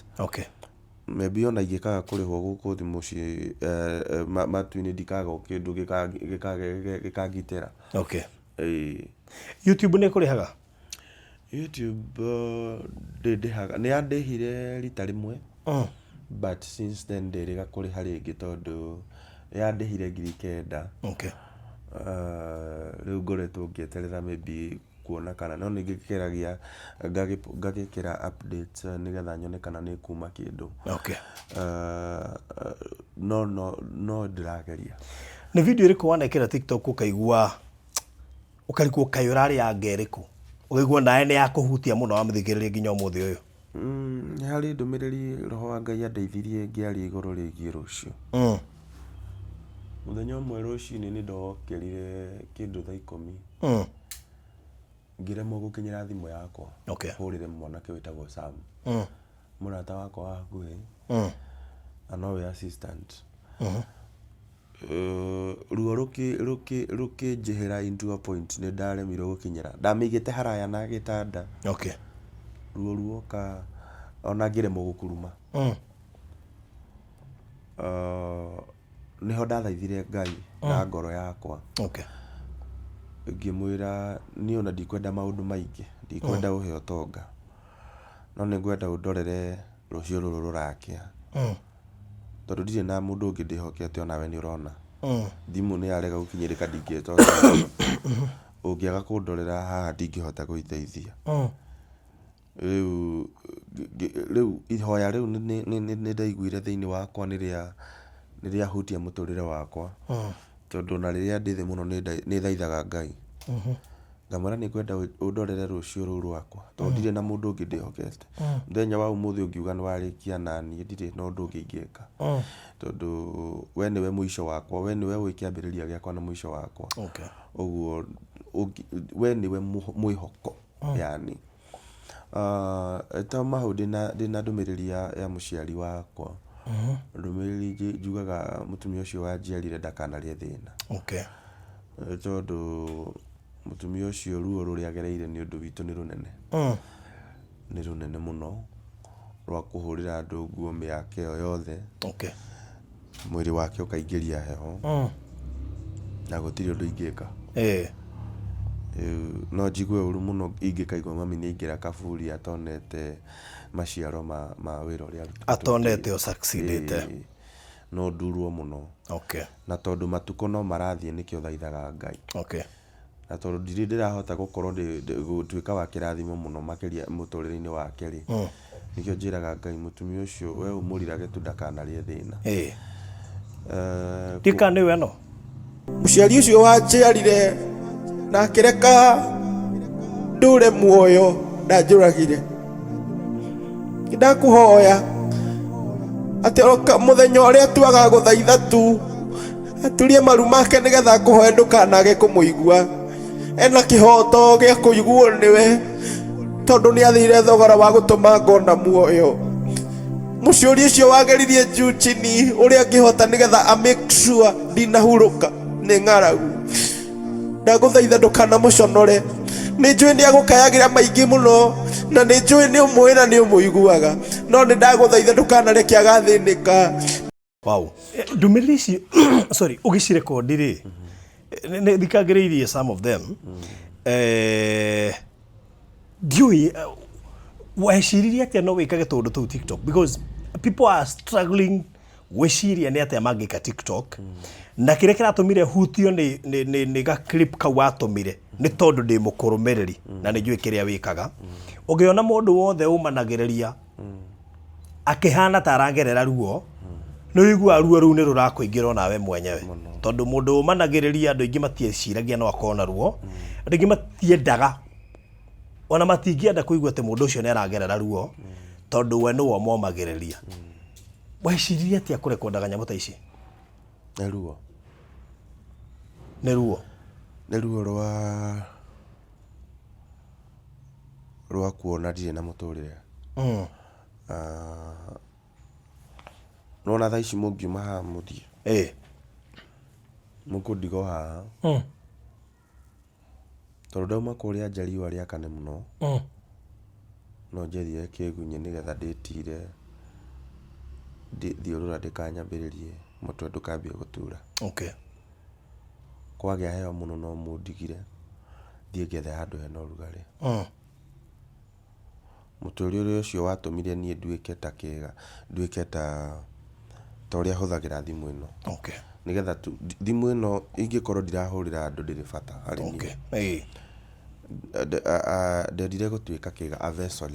S1: Maybe ona ingĩkaga kũrĩhwo gũkũ thĩ mũciĩ matu-inĩ ndikaga o kĩndũ gĩkangitĩra. Ĩĩ.
S3: YouTube nĩ ĩkũrĩhaga?
S1: YouTube ndĩndĩhaga, nĩ yandĩhire rita rĩmwe but since then ndĩrĩga kũrĩha rĩngĩ tondũ yandĩhire 9,000. Rĩu ngoretwo ngĩeterera maybe kuona kana, no nĩ ngĩgeragia ngagĩkĩra updates nĩgetha nyone kana nĩ ĩkuma kĩndũ. No no no ndĩrageria.
S3: Nĩ video ĩrĩkũ wanekĩra TikTok ũkaigua ũkarigwo kaĩ ũrarĩ anga ĩrĩkũ ũkaigua nawe nĩ yakũhutia mũno wamĩthikĩrĩria nginya ũmũthĩ ũyũ?
S1: Nĩ harĩ ndũmĩrĩri roho wa Ngai andeithirie ngĩaria igũrũ rĩgiĩ rũciũ. Mũthenya ũmwe rũcinĩ nĩ ndokĩrire kĩndũ thaa ikũmi ngĩremwo gũkinyĩra thimũ yakwa hũrĩre mwanake wĩtagwo Sam, mũrata wakwa wa hakuhĩ na nowe assistant. Ruo rũkĩnjĩhĩra into a point nĩ ndaremirwo gũkinyĩra. Ndamĩigĩte haraya na gĩtanda. Ruo ruoka ona ngĩremwo gũkuruma. Nĩho ndathaithire Ngai na ngoro yakwa. Ngĩmwĩra niĩ ona ndikwenda maũndũ maingĩ, ndikwenda ũhe ũtonga, no nĩ ngwenda ũndorere rũciũ rũrũ rũrakĩa. Tondũ ndirĩ na mũndũ ũngĩ ndĩhokete onawe nĩ ũrona. Thimũ nĩ yarega gũkinyĩrĩka ndingĩta ũteithio. Ũngĩaga kũndorera haha ndingĩhota gwĩteithia. Rĩu rĩu ihoya rĩu nĩ ndaiguire thĩinĩ wakwa nĩ rĩa nĩ rĩahutia mũtũrĩre wakwa. Tondũ ona rĩrĩa ndĩ thĩ mũno nĩ thaithaga Ngai. Ngamwĩra nĩ ngwenda ũndorere rũciũ rũu rwakwa tondũ ndirĩ na mũndũ ũngĩ ndĩhokete. Mũthenya wa ũmũthĩ ũngiuga nĩ warĩkia naniĩ ndirĩ na ũndũ ũngĩ ingĩka. Tondũ we nĩwe mũico wakwa, we nĩwe ũĩ kĩambĩrĩria gĩakwa na mũico wakwa. Ũguo we nĩwe mwĩhoko yani. Ta hau ndĩna ndũmĩrĩri ya mũciari wakwa. Ndũmĩrĩri njugaga mũtumia ũcio wanjiarire ndakanarĩe thĩna. Tondũ mũtumia ũcio ruo rũrĩa agereire nĩ ũndũ witũ nĩ rũnene. Nĩ rũnene mũno rwa kũhũrĩra andũ nguo mĩaka ĩyo yothe. Mwĩrĩ wake ũkaingĩria heho na gũtirĩ ũndũ ingĩka. Rĩu no njigue ũru mũno ingĩkaigua mami nĩ aingĩra kaburi atonete maciaro ma wĩra ũrĩa arutĩte.
S3: Atonete ũ succeed ĩte.
S1: No ndurwo mũno. Na tondũ matukũ no marathiĩ nĩkĩo thaithaga Ngai. Na tondũ ndirĩ ndĩrahota gũkorwo gũtuĩka wa kĩrathimo mũno makĩria mũtũrĩre-inĩ wake rĩ, nĩkĩo njĩraga Ngai mũtumia ũcio we ũmũrirage tu ndakanarĩe thĩna.
S3: Ndiũĩ kana nĩwe ĩno.
S2: Mũciari ũcio wanjiarire na akĩreka ndũre muoyo ndanjũragire. Ndakũhoya atĩ o mũthenya ũrĩa tuaga gũthaitha tu aturie maru make nĩgetha ngũhoe ndũkanage kũmũigua. Ena kĩhoto gĩa kũiguo nĩwe tondũ nĩ athire thogora wa gũtũma ngona muoyo. Mũciũri ũcio wageririe juu chini ũrĩa angĩhota nĩgetha a make sure ndinahurũka nĩ ng'aragu. Ndagũthaitha ndũkanamũconore. Nĩ njũĩ nĩ agũkayagĩra maingĩ mũno na nĩ njũĩ nĩ ũmũĩ na nĩ ũmũiguaga, no nĩ ndagũthaitha ndũkanareke agathĩnĩka.
S3: Wow. Ndũmĩrĩri ici sorry ũgĩcirekondi rĩ nĩ thikagĩrĩirie some of them ndiũĩ weciririe atĩa no wĩkage tũũndũ tũu TikTok because people are struggling gwĩciria nĩ atĩa mangĩka TikTok na kĩrĩa kĩratũmire hutio nĩ nĩ nĩ nĩ ga clip kau watũmire nĩ tondũ ndĩ mũkũrũmĩrĩri na nĩ njũĩ kĩrĩa wĩkaga ũngĩona mũndũ wothe ũmanagĩrĩria akĩhana ta aragerera ruo. Nĩ ũiguaga ruo rũu nĩ rũrakũingĩra onawe mwenyewe, tondũ mũndũ ũmanagĩrĩria andũ aingĩ matieciragia no akorwo na ruo. Andũ aingĩ matiendaga, ona matingĩenda kũigua atĩ mũndũ ũcio nĩ aragerera ruo, tondũ we nĩwe ũmomagĩrĩria. Weciririe atĩa kũrekondaga nyamũ ta ici?
S1: Nĩ ruo.
S3: Nĩ ruo.
S1: Nĩ ruo rwa kuona ndirĩ na mũtũrĩre. Nĩwona thaa ici mũngiuma haha mũthiĩ, mũkũndiga o haha, tondũ ndauma kũrĩa nja riũa rĩakane mũno, no njethiĩre kĩgunyĩ nĩgetha ndĩtire thiũrũra ndĩkanyambĩrĩrie mũtwe ndũkambie gũtura. Kwagĩa heho mũno no mũndigire thiĩ ngethe handũ hena ũrugarĩ. Mũtũrĩre ũcio watũmire niĩ nduĩke ta kĩga, nduĩke ta ta ũrĩa hũthagĩra thimũ ĩno. Nĩgetha tu, thimũ ĩno ingĩkorwo ndirahũrĩra andũ ndĩrĩ bata harĩ niĩ. Ndendire gũtuĩka kĩga, a vessel.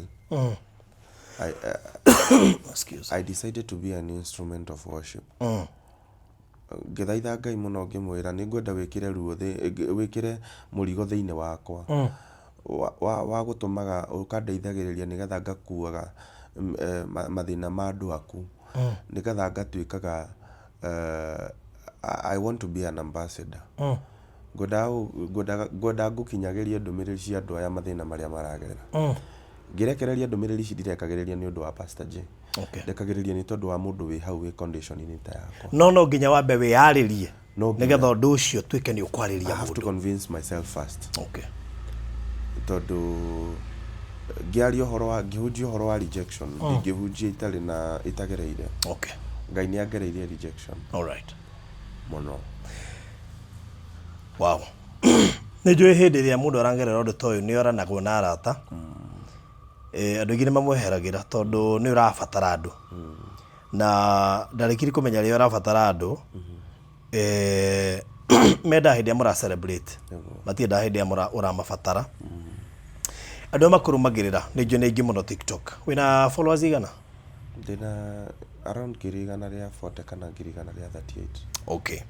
S3: Excuse.
S1: I decided to be an instrument of worship. Ngĩthaitha Ngai mũno ngĩmwĩra nĩ ngwenda wĩkĩre ruo wĩkĩre mũrigo thĩinĩ wakwa wa gũtũmaga ũkandeithagĩrĩria nĩgetha ngakuaga mathĩna ma andũ aku, nĩgetha ngatuĩkaga I want to be an ambassador. Ngwendaga ngũkinyagĩrie ndũmĩrĩri cia andũ aya mathĩna marĩa maragerera. Ngĩrekereria ndũmĩrĩri ici ndirekagĩrĩria nĩ ũndũ wa Pastor J. Ndekagĩrĩria nĩ tondũ wa mũndũ wĩ hau wĩ condition -inĩ ta yakwa.
S3: No no nginya wambe wĩyarĩrie
S1: No nginya.
S3: nĩgetha ũndũ ũcio ũtuĩke nĩ ũkwarĩria
S1: I have to
S3: mũndũ.
S1: convince myself first. Tondũ ngĩaria ũhoro wa ngĩhunjia ũhoro wa rejection ndingĩhunjia itarĩ na itagereire. Ngai nĩ angereirie rejection mũno.
S3: Wow. Nĩ njũĩ hĩndĩ ĩrĩa mũndũ aragerera ũndũ ta ũyũ nĩ oranagwo na arata. Andũ aingĩ nĩ mamweheragĩra tondũ nĩ ũrabatara andũ. Na ndarĩkirie kũmenya rĩrĩa ũrabatara andũ, mendaga hĩndĩ ĩrĩa mũra celebrate. Matiendaga hĩndĩ ĩrĩa ũramabatara. Andũ arĩa makũrũmagĩrĩra nĩ njũĩ nĩ aingĩ mũno TikTok. Wĩna followers igana?
S1: Ndĩna around 140,000 kana 138,000. Yes.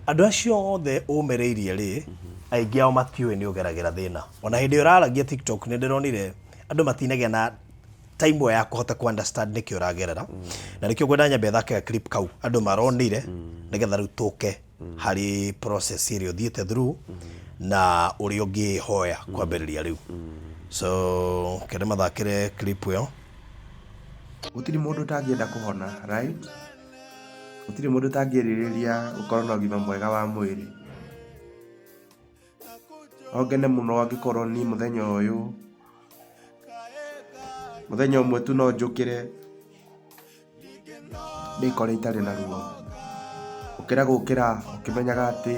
S3: Andũ acio othe ũmĩrĩirie rĩ, aingĩ ao matiũĩ nĩ ũgeragĩra thĩna. Ona hĩndĩ ĩrĩa ũraragia TikTok nĩ ndĩronire andũ matinagĩa na time ĩyo ya kũhota kũ understand nĩkĩ ũragerera. Na nĩkĩo ngwenda nyambe thake clip kau andũ maronire nĩgetha rĩu tũke harĩ process ĩrĩa ũthiĩte through na ũrĩa ũngĩhoya kwambĩrĩria rĩu. So kende mathakĩre clip ĩyo.
S1: Gũtirĩ mũndũ ũtangĩenda kũhona, right? Gũtirĩ mũndũ ũtangĩrirĩria gũkorwo na ũgima mwega wa mwĩrĩ. No ngene mũno angĩkorwo niĩ mũthenya ũyũ, mũthenya ũmwe tu no njũkĩre ndĩkore itarĩ na ruo. Gũkĩra gũkĩra ũkĩmenyaga atĩ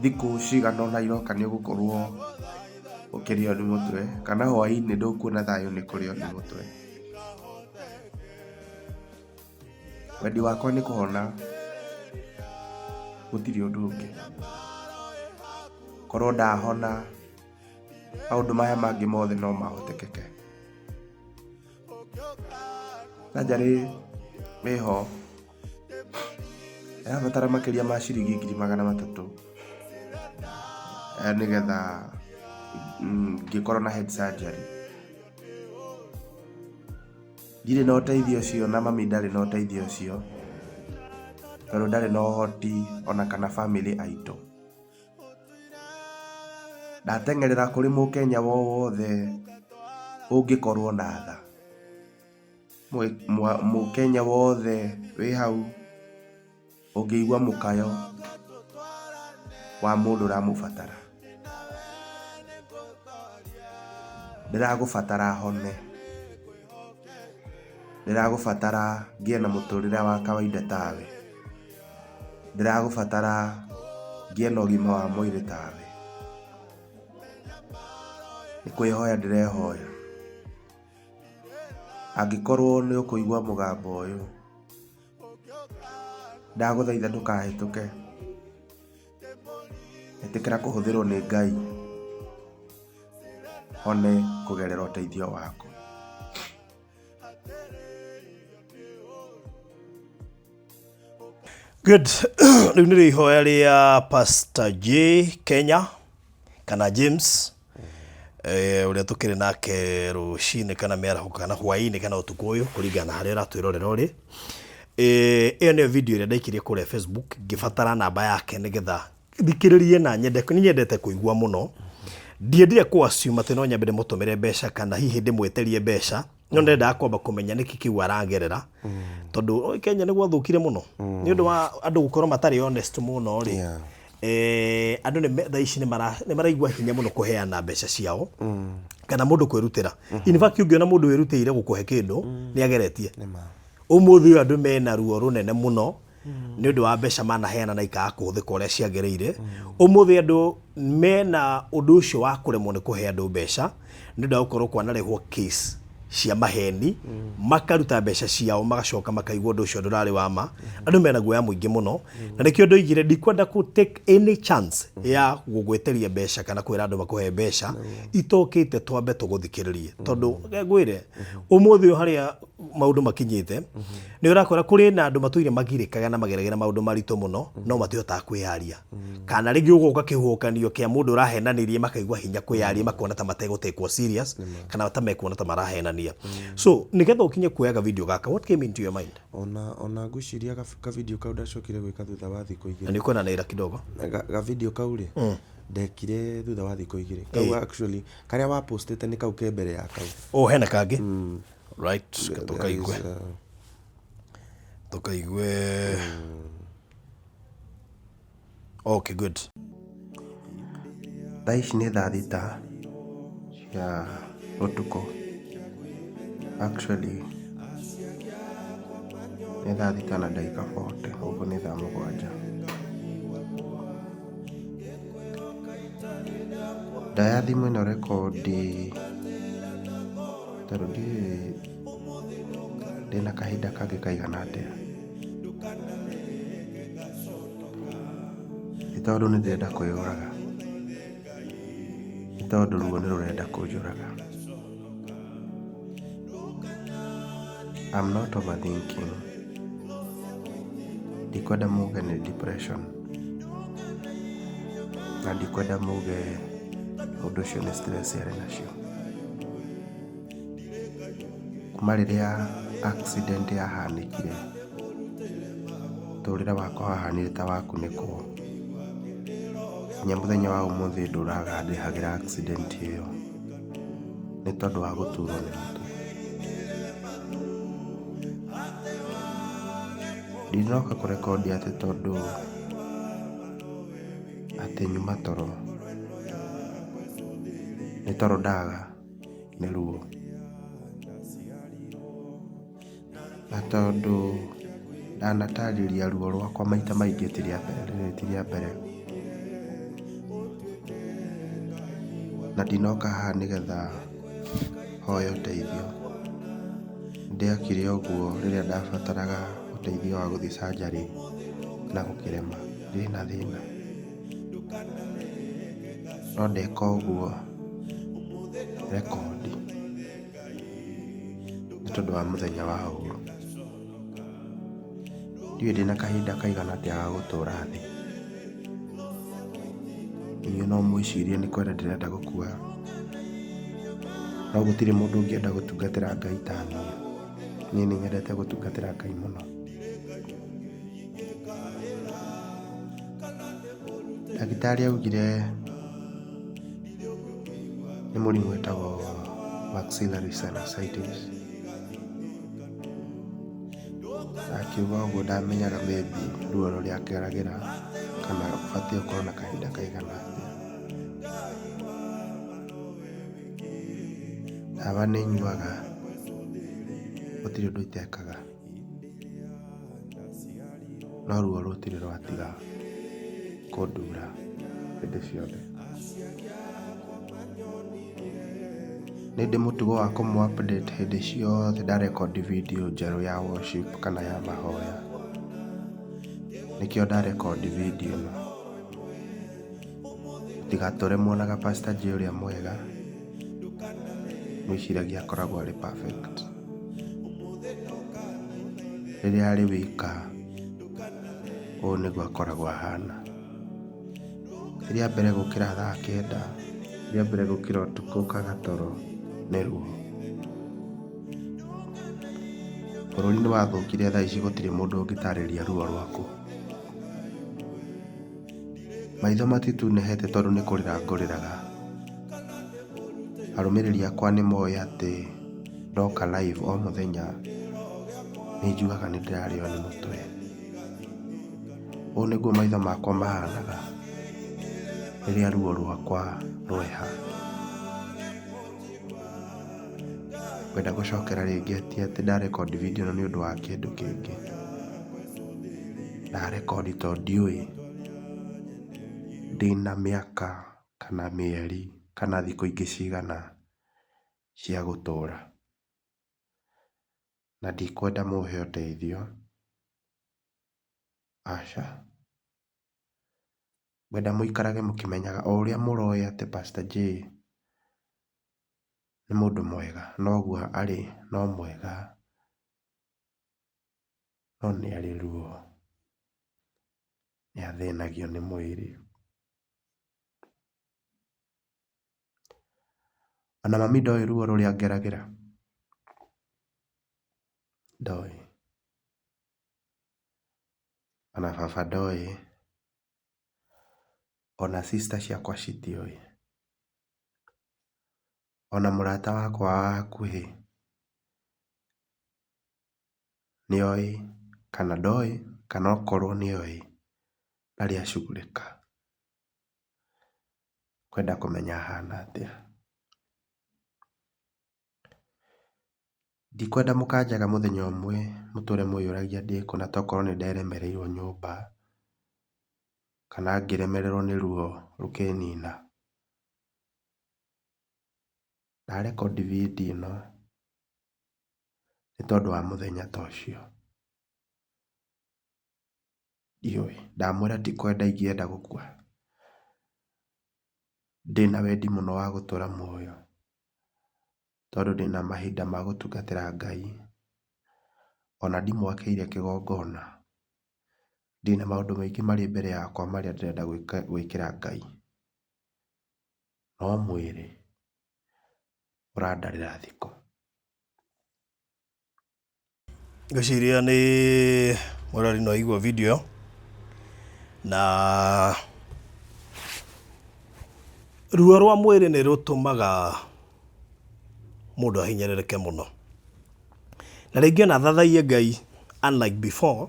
S1: thikũ cigana ũna iroka nĩ ũgũkorwo ũkĩrĩo nĩ mũtwe, kana hwainĩ ndũkuona thayũ nĩ kũrĩo nĩ mũtwe. Wendi wakwa nĩ kũhona, gũtirĩ ũndũ ũngĩ. Korwo ndahona, maũndũ maya mangĩ mothe no mahotekeke. Surgery ĩho, ĩrabatara makĩria ma ciringi 300,000 nĩgetha ngĩkorwo na head surgery. Ndirĩ na ũteithio ũcio na mami ndarĩ na ũteithio ũcio, tondũ ndarĩ na ũhoti ona kana bamĩrĩ aitũ. Ndateng'erera kũrĩ mũkenya wothe ũngĩkorwo na tha, mũkenya wothe wĩ hau ũngĩigua mũkayo wa mũndũ ũramũbatara. Ndĩragũbatara hone, ndĩragũbatara ngĩe na mũtũrĩre wa kawaida tawe. Ndĩragũbatara ngĩe na ũgima wa mwĩrĩ tawe. Nĩ kwĩhoya ndĩrehoya, angĩkorwo nĩ ũkũigua mũgambo ũyũ, ndagũthaitha ndũkahĩtũke. Ĩtĩkĩra kũhũthĩrwo nĩ Ngai, hone kũgerera ũteithio waku.
S3: Good. Rĩu nĩrĩo ihoya rĩa Pastor J Kenya kana James ũrĩa tũkĩrĩ nake rũcinĩ kana mĩaraho kana hwaĩ-inĩ kana ũtukũ ũyũ kũringana na harĩa ũratwĩrorera ũrĩ. Ĩyo nĩyo video ĩrĩa ndaikirie kũrĩa Facebook ngĩbatara namba yake nĩgetha thikĩrĩrie na nyende nĩ nyendete kũigua mũno. Ndiendire kũ assume atĩ no nyambe ndĩmũtũmĩre mbeca kana hihi ndĩmwĩtĩrie mbeca no ndendaga kwamba kũmenya nĩkĩ kĩu aragerera tondũ oi, Kenya nĩ gwathũkire mũno nĩ ũndũ wa andũ gũkorwo matarĩ honest mũno rĩ. Andũ thaa ici nĩ maraigua hinya mũno kũheana mbeca ciao kana mũndũ kwĩrutĩra. In fact ũngĩona mũndũ wĩrutĩire gũkũhe kĩndũ nĩ ageretie. Ũmũthĩ ũyũ andũ mena ruo rũnene mũno nĩ ũndũ wa mbeca manaheana na ikaga kũhũthĩka ũrĩa ciagĩrĩire. Ũmũthĩ andũ mena ũndũ ũcio wa kũremwo nĩ kũhe andũ mbeca nĩ ũndũ wa gũkorwo kwanarehwo case cia maheni, makaruta mbeca ciao magacoka makaigua ũndũ ũcio ndũrarĩ wa ma. Andũ mena guoya mũingĩ mũno na nĩkĩo ndoigire ndikwenda kũ take any chance ya gũgwĩtĩria mbeca kana kwĩra andũ makũhe mbeca itokĩte twambe tũgũthikĩrĩrie, tondũ ngwĩre ũmũthĩ ũyũ harĩa maũndũ makinyĩte nĩ ũrakora kũrĩ na andũ matũire magirĩkaga na mageragĩra maũndũ maritũ mũno no matihotaga kwĩyaria, kana rĩngĩ ũgoka kĩhuhũkanio kĩa mũndũ ũrahenanirie makaigua hinya kwĩyaria, makona ta mategũtekwo serious kana ta mekuona ta marahenania. So nĩgetha ũkinye kuoya video gaka, what came into your mind?
S1: Ona ngwĩciria ka video kau ndacokire gwĩka thutha wa thikũ
S3: igĩrĩ. Na nĩ ũkuona naira kidogo.
S1: Ga video kau rĩ, ndekire thutha wa thikũ igĩrĩ. Kau actually karĩa wa postĩte nĩ kau ke mbere ya kau.
S3: Oh, hena kangĩ? Right, tũkaigue. Tũkaigue. Okay, good.
S4: Thaa ici nĩ thaa thita cia ũtukũ. Actually nĩ thaa thita na ndagĩka 40, ũguo nĩ thaa 7. Ndoya thimũ ĩno rekondi tondũ ndiũĩ ndĩna kahinda kangĩ kaigana atĩa. Ti tondũ nĩ ndĩrenda kwĩyũraga, nĩ tondũ ruo nĩ rũrenda kũnjũraga. I'm not overthinking. Ndikwenda muge nĩ depression, na ndikwenda muge ũndũ ũcio nĩ stress arĩ nacio. Kuma rĩrĩa accident yahanĩkire, mũtũrĩre wakwa wahanire ta wakunĩkwo. Nginya mũthenya wa ũmũthĩ ndũraga ndĩhagĩra accident ĩyo nĩ tondũ wa gũturwo nĩ mũtwe. Ndinoka kũrekondi atĩ tondũ atĩ nyuma toro, nĩ toro ndaga nĩ ruo. Na tondũ ndanatarĩria ruo rwakwa maita maingĩ ti rĩa mbere, rĩrĩ ti rĩa mbere. Na ndinoka haha nĩgetha hoe ũteithio. Ndĩokire ũguo rĩrĩa ndabataraga ũteithio wa gũthiĩ surgery na gũkĩrema, ndirĩ na thĩna. No ndeka ũguo rekondi nĩ tondũ wa mũthenya wa ũru. Ndiũĩ ndĩna kahinda kaigana atĩa ga gũtũra thĩ. Inyuĩ no mwĩcirie nĩ kwenda ndĩrenda gũkua, no gũtirĩ mũndũ ũngĩenda gũtungatĩra Ngai ta niĩ. Niĩ nĩ nyendete gũtungatĩra Ngai mũno. Ndagĩtarĩ augire nĩ mũrimũ wĩtagwo maxillary sinusitis. Akiuga ũguo ndamenyaga maybe ruo rũrĩa ngeragĩra kana batiĩ gũkorwo na kahinda kaigana atĩa. Ndawa nĩ nyuaga, gũtirĩ ũndũ itekaga, no ruo rũtirĩ rwatiga kũndura hĩndĩ ciothe. Nĩ ndĩ mũtugo wa kũmũ update hĩndĩ ciothe ndarekondi video njerũ ya worship kana ya mahoya. Nĩkĩo ndarekondi video ĩno. Mũtigatũre muonaga Pastor J ũrĩa mwega, mwĩciragia akoragwo arĩ perfect. Rĩrĩa arĩ wika, Ũũ nĩguo akoragwo ahana. Rĩa mbere gũkĩra thaa kenda, rĩa mbere gũkĩra ũtukũ ũkaga toro nĩ ruo. Bũrũri nĩ wathũkire thaa ici gũtirĩ mũndũ ũngĩtarĩria ruo rwaku. Maitho matitunĩhĩte tondũ nĩ kũrĩra ngũrĩraga. Arũmĩrĩri akwa nĩ moĩ atĩ ndoka live o mũthenya nĩ njugaga nĩ ndĩrarĩo nĩ mũtwe. Ũũ nĩguo maitho makwa mahanaga rĩrĩa ruo rwakwa rweha. Ngwenda gũcokera rĩngĩ ti atĩ ndarekondi video ĩno nĩ ũndũ wa kĩndũ kĩngĩ. Ndarekondi tondũ ndiũĩ ndĩna mĩaka kana mĩeri kana thikũ ingĩ cigana cia gũtũra. Na ndikwenda mũhe ũteithio, aca. Ngwenda mũikarage mũkĩmenyaga o ũrĩa mũroĩ atĩ Pastor J nĩ mũndũ mwega, noguo arĩ no mwega, no nĩ arĩ ruo, nĩ athĩnagio nĩ mwĩrĩ. Ona mami ndoĩ ruo rũrĩa ngeragĩra, ndoĩ. Ona baba ndoĩ, ona sister ciakwa citiũĩ, ona mũrata wakwa wa hakuhĩ nĩoĩ kana ndoĩ kana okorwo nĩoĩ ndarĩ acugurĩka kwenda kũmenya hana atĩa. Ndikwenda mũkanjaga mũthenya ũmwe mũtũre mwĩyũragia ndĩkũ na tokorwo nĩ nderemereirwo nyũmba kana ngĩremererwo nĩ ruo rũkĩnina. Ndarekondi video ĩno nĩ tondũ wa mũthenya ta ũcio. Ndiũĩ, ndamwĩra ndikwenda ingĩenda gũkua. Ndĩna wendi mũno wa gũtũra muoyo tondũ ndĩna mahinda ma gũtungatĩra Ngai. Ona ndimwakĩire kĩgongona. Ndĩna maũndũ maingĩ marĩ mbere yakwa marĩa ndĩrenda gwĩkĩra Ngai. No mwĩrĩ ũrandarĩra thikũ.
S3: Ngwĩciria nĩ mũrori no aigua video ĩyo na ruo rwa mwĩrĩ nĩ rũtũmaga mũndũ ahinyĩrĩrĩke mũno. Na rĩngĩ ona athathaiye Ngai unlike before,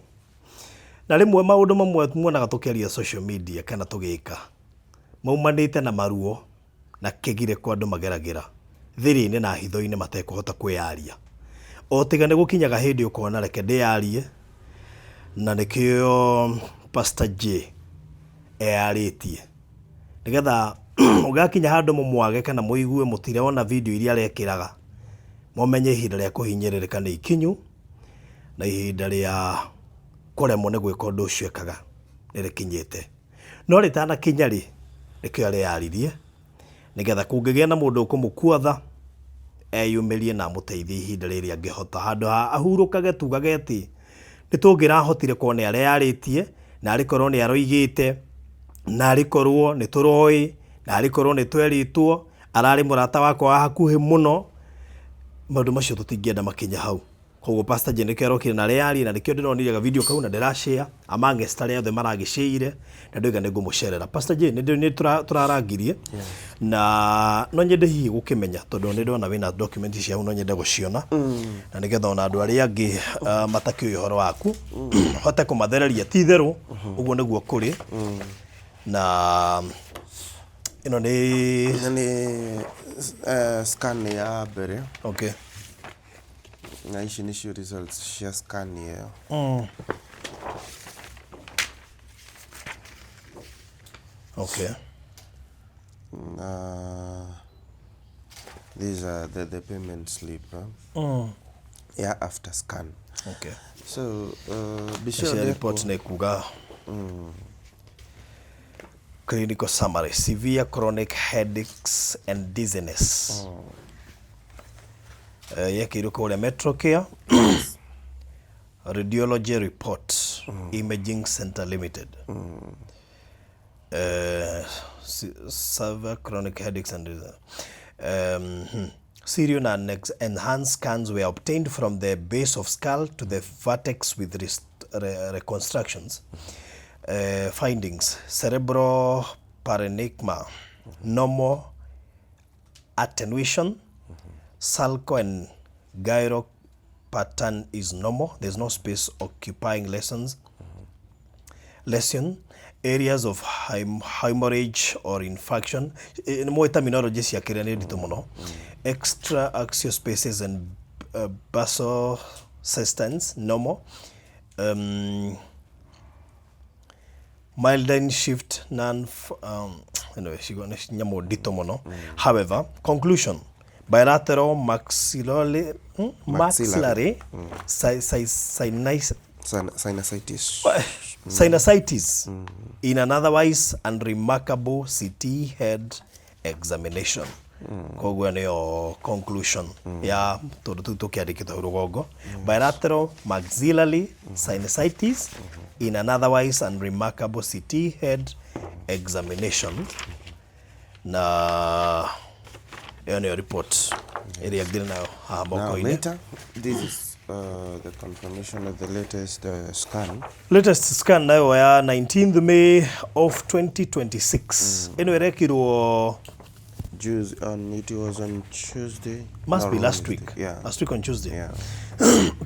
S3: na rĩmwe maũndũ mamwe muonaga tũkĩaria social media kana tũgĩka maumanĩte na maruo na kĩgirĩko andũ mageragĩra thiri-inĩ na hitho-inĩ matekũhota kwĩyaria. O tiga nĩ gũkinyaga hĩndĩ ũkona reke ndĩyarie, na nĩkĩo Pastor J eyarĩtie. Nĩgetha ũgakinya handũ mũmwage kana mũigue mũtirona video iria arekĩraga, mũmenye ihinda rĩa kũhinyĩrĩrĩka nĩ ikinyu, na ihinda rĩa kũremwo nĩ gwĩka ũndũ ũcio ekaga nĩ rĩkinyĩte. No rĩtanakinya-rĩ, nĩkĩo areyaririe, nĩgetha kũngĩgĩa na mũndũ ũkũmũkua tha, eyumĩrie na amũteithie ihinda rĩrĩ angĩhota. Handũ ha ahurũkage tugage atĩ nĩ tũngĩrahotire korwo nĩ areyarĩtie, na arĩ korwo nĩ aroigĩte, na arĩ korwo nĩ tũroĩ, na arĩ korwo nĩ twerĩtwo, ararĩ mũrata wakwa wa hakuhĩ mũno, maũndũ macio tũtingĩenda makinye hau. Koguo Pastor Jane nĩkĩo arokire na arearia na nĩkĩo ndĩronire ga video kau na ndĩra share amongst arĩa othe maragĩshare na ndoiga nĩ ngũmũcerera. Pastor Jane nĩ nĩ tũrarangirie na no nyende hihi gũkĩmenya tondũ nĩ ndona wĩna document ciaku no nyende gũciona na nĩgetha ona andũ arĩa angĩ matakĩũĩ ũhoro waku hote kũmathereria ti itherũ ũguo nĩguo kũrĩ na ĩno nĩ
S1: Ĩno nĩ scan ya mbere.
S3: Okay.
S1: Na ici nĩcio results cia scan ĩyo. Na these are the payment slip eh? Ya after scan. So mbica ĩyo
S3: Cia report
S1: ndekwo
S3: nĩ kuga clinical summary severe chronic headaches and dizziness. Yekĩirwo kũrĩa Metrocare. Radiology report, Imaging Center Limited. Severe chronic headaches and serial and enhanced scans were obtained from the base of skull to the vertex with reconstructions. Findings: cerebral parenchyma, normal attenuation, sulcal and gyro pattern is normal. There's no space occupying lesion, areas of hemorrhage or infarction. Nĩ mũĩ terminology cia kĩrĩa nĩ nditũ mũno. Extra axial spaces and basal cisterns normal. Mildine shift non anyway, cigo nĩ nyamũ nditũ mũno. However, conclusion: bilateral maxillary
S1: Sinusitis.
S3: Sinusitis in an otherwise unremarkable CT head examination. Koguo nĩyo conclusion ya tũndũ tũu tũkĩandĩkĩtwo hau rũgongo: bilateral maxillary sinusitis in an otherwise unremarkable CT head examination. Na ĩyo nĩyo report ĩrĩa ngĩrĩ nayo haha
S1: Now,
S3: moko-inĩ.
S1: Later, this is the confirmation of the latest scan.
S3: Latest scan nayo ya 19th May of 2026, ĩno ĩrekirwo
S1: And it was on Tuesday.
S3: Must
S1: No,
S3: be last
S1: Wednesday.
S3: week.
S1: Yeah.
S3: Last week on Tuesday.
S1: Yeah.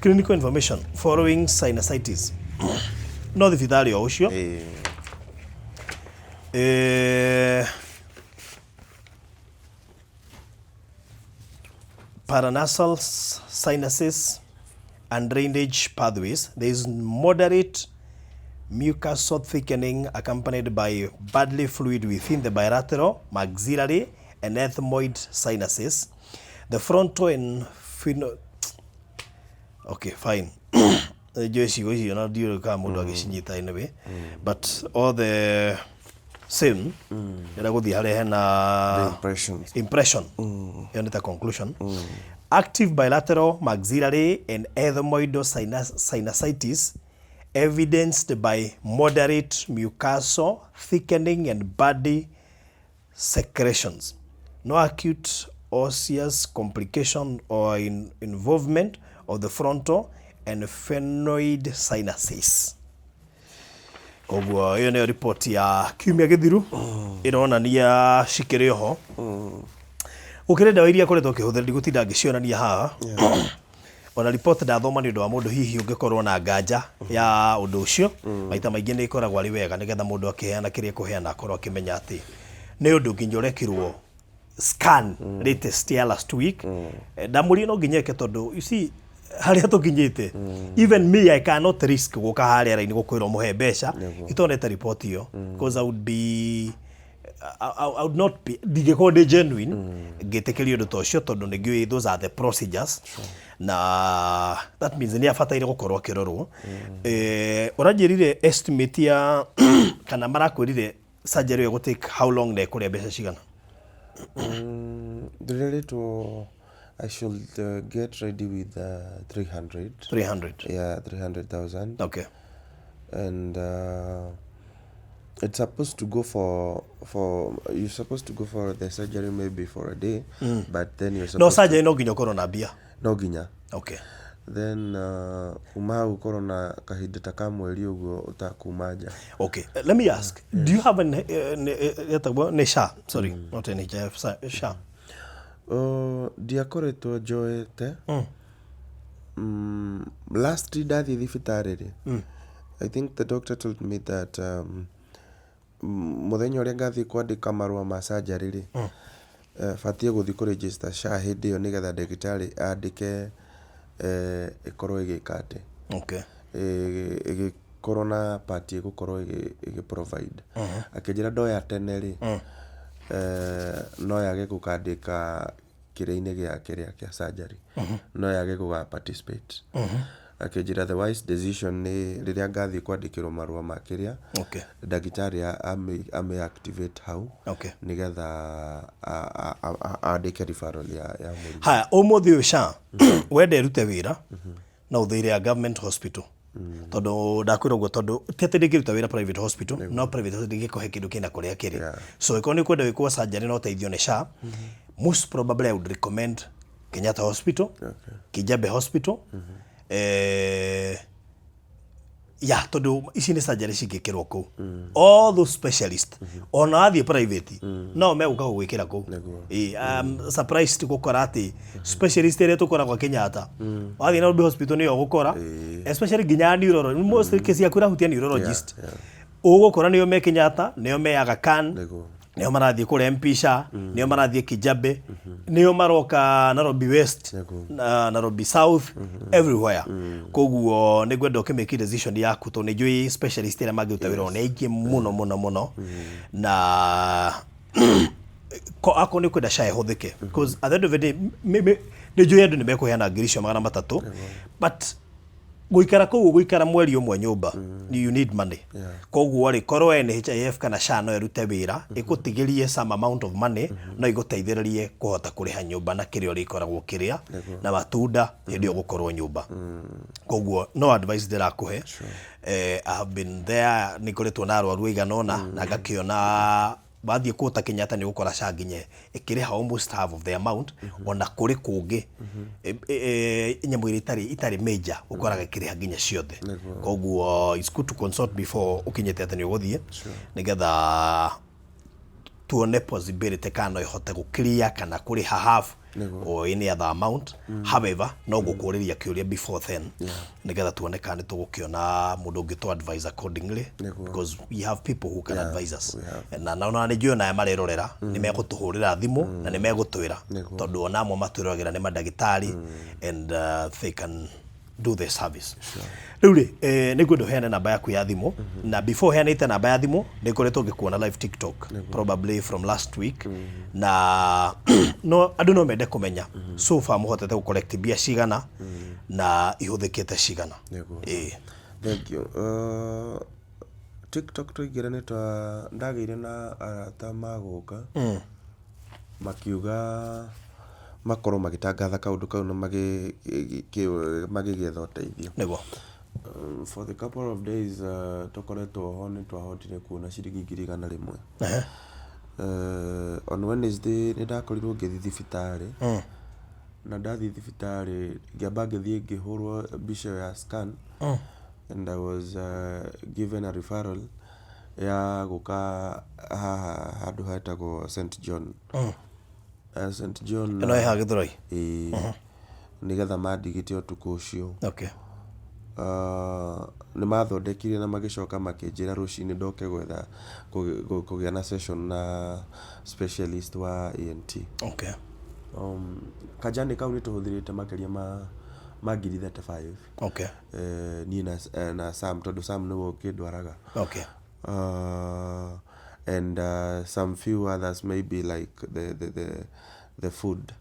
S3: Clinical information following sinusitis, no thibitarĩ o ũcio. Paranasal sinuses and drainage pathways. There is moderate mucosal thickening accompanied by bloody fluid within the bilateral maxillary and ethmoid sinuses. The frontal and okay, fine. Njũĩ ciugo icio na ndiũĩ kana mũndũ agĩcinyita. Anyway, but all the same, ndĩrenda gũthiĩ harĩa hena
S1: The impressions.
S3: Impression ĩyo nĩ ta conclusion: active bilateral maxillary and ethmoidal sinusitis evidenced by moderate mucosal thickening and bloody secretions. No acute osseous complication or involvement of the frontal and sphenoid sinuses. Koguo ĩyo nĩyo riboti ya kiumia gĩthiru ĩronania cikĩrĩ oho. Gũkĩrĩ ndawa iria akoretwo akĩhũthĩra, ndigũtinda ngĩcionania haha. Ona report ndathoma nĩ ũndũ wa mũndũ hihi ũngĩkorwo na nganja ya ũndũ ũcio, maita maingĩ nĩ ĩkoragwo arĩ wega nĩgetha mũndũ akĩheana kĩrĩa ekũheana akorwo akĩmenya atĩ nĩ ũndũ nginya ũrekirwo scan latest ya last week. Ndamũria no nginya eke tondũ you see harĩa tũkinyĩte, even me, I cannot risk gũka harĩa raini gũkwĩra ũmũhe mbeca itonete report ĩyo, because I would not be, ndingĩkorwo ndĩ genuine ngĩtĩkĩria ũndũ ta ũcio, tondũ nĩ ngĩũĩ those are the procedures na that means nĩ abataire gũkorwo akĩrorwo. Ũranjĩrire estimate ya kana marakwĩrire surgery ĩyo ĩgũ take how long na ĩkũrĩa mbeca cigana?
S1: Ndĩrĩrĩtwo I should get ready with 300.
S3: 300?
S1: Yeah, 300,000. And it's supposed to go for you're supposed to go for the surgery maybe for a day, but then you're
S3: No
S1: supposed
S3: surgery no nginya ũkorwo na mbia?
S1: No nginya. Then kuma hau ũkorwo na kahinda ta ka mweri ũguo ũtakuma nja.
S3: Okay, let me ask, do you have an yetagwo nĩ SHA, sorry, not NHIF, SHA?
S1: Ndiakoretwo njoete. Last ndathiĩ thibitarĩ rĩ, I think the doctor told me that mũthenya ũrĩa ngathiĩ kwandĩka marũa ma surgery rĩ, batiĩ gũthiĩ kũ register SHA hĩndĩ ĩyo nĩgetha ndagĩtarĩ andĩke, ĩkorwo ĩgĩka atĩ ĩgĩkorwo na part ĩgũkorwo ĩgĩ provide. Akĩnjĩra ndoya tene rĩ, no yage gũkandĩka kĩrĩa-inĩ gĩa kĩrĩa kĩa surgery, no yage gũga participate. Akĩnjĩra the wise decision nĩ rĩrĩa ngathiĩ kwandĩkĩrwo marũa ma kĩrĩa, ndagĩtarĩ ame activate hau nĩgetha andĩke referral ya mũrimũ.
S3: Haya, ũmũthĩ ũyũ SHA wenda ĩrute wĩra. No ũthĩire ya government hospital, tondũ ndakwĩra ũguo tondũ ti atĩ ndĩngĩruta wĩra private hospital, no private hospital ndĩngĩkũhe kĩndũ kĩna kũrĩa kĩrĩ. So ĩkorwo nĩ ũkwenda gwĩkwo surgery na ũteithio nĩ SHA, most probably I would recommend Kenyatta Hospital, Kijabe Hospital, ya tondũ ici nĩ surgery cingĩkĩrwo kũu, all those specialist. Ona wathiĩ private no megũka gũgwĩkĩra kũu. Ĩĩ, I'm surprised gũkora atĩ specialist ĩrĩa tũkoragwo Kenyatta, wathiĩ Nairobi Hospital nĩyo ũgũkora, especially nginya neurology. Most case yaku ĩrahutia neurologist, ũgũkora nĩo me Kenyatta, nĩo me Aga Khan, nĩo marathiĩ kũrĩa MP SHA, nĩo marathiĩ Kijabe, nĩo maroka Nairobi West na Nairobi South, everywhere. Koguo nĩ ngwenda ũkĩmake decision yaku, tondũ nĩ njũĩ specialist arĩa mangĩruta wĩra ũyũ nĩ aingĩ mũno mũno mũno, na akorwo nĩ ũkwenda SHA ĩhũthĩke, because at the end of the day nĩ njũĩ andũ nĩ mekũheana 300,000, but gũikara kũu, gũikara mweri ũmwe nyũmba, you need money. Koguo rĩ, korwo NHIF kana SHA no ĩrute wĩra ĩgũtigĩrie some amount of money, no ĩgũteithĩrĩrie kũhota kũrĩha nyũmba na kĩrĩa ũrĩkoragwo ũkĩrĩa na matunda hĩndĩ ĩyo gũkorwo nyũmba. Koguo no advice ndĩrakũhe. I have been there, nĩ ngoretwo na arwaru aigana ũna na ngakĩona wathiĩ kũu ta Kenyatta nĩ ũgũkora SHA nginya ĩkĩrĩha almost half of the amount. Ona kũrĩ kũngĩ nyamũ iria itarĩ major ũkoraga ĩkĩrĩha nginya ciothe. Koguo it's good to consult before ũkinyĩte atĩ nĩ ũgũthiĩ, nĩgetha tuone possibility kana no ĩhote gũ clear kana kũrĩha half or any other amount. However, no ngũkũrĩria kĩũria before then, nĩgetha tuone kana nĩ tũgũkĩona mũndũ ũngĩ to advise accordingly, because we have people who can advise us.
S1: We have.
S3: Na nĩ njũĩ ona aya marerorera nĩ megũtũhũrĩra thimũ na nĩ megũtwĩra, tondũ ona amwe matwĩroragĩra nĩ mandagĩtarĩ and they can do the service. Rĩu rĩ, nĩ ngwenda ũheane namba yaku ya thimũ, na before ũheanĩte namba ya thimũ, nĩ ngoretwo ngĩkuona live TikTok probably from last week, na no andũ no mende kũmenya so far mũhotete gũ collect mbia cigana na ihũthĩkĩte cigana. Ĩĩ.
S1: Thank you. TikTok twaingĩra nĩ twa ndagĩire na arata magũka makiuga makorwo magĩtangatha kaũndũ kau na magĩgĩetha ũteithio. For the couple of days tũkoretwo ho, nĩ twahotire kuona ciringi 100,000. On Wednesday nĩ ndakorirwo ngĩthiĩ thibitarĩ, na ndathiĩ thibitarĩ ngĩamba ngĩthiĩ ngĩhũrwo mbica ĩyo ya scan, and I was given a referral ya gũka haha handũ hetagwo St John. St John.
S3: Ĩno ĩ haha Gĩthũrai?
S1: Ĩĩ, nĩgetha mandigite ũtukũ ũcio. Nĩ mathondekire na magĩcoka makĩnjĩra rũcinĩ ndoke gwetha kũgĩa na session na specialist wa ENT. Kajani kau nĩ tũhũthĩrĩte makĩria ma 35,000. Niĩ na Sam, tondũ Sam nĩwe ũkĩndwaraga. And some few others, maybe like the food.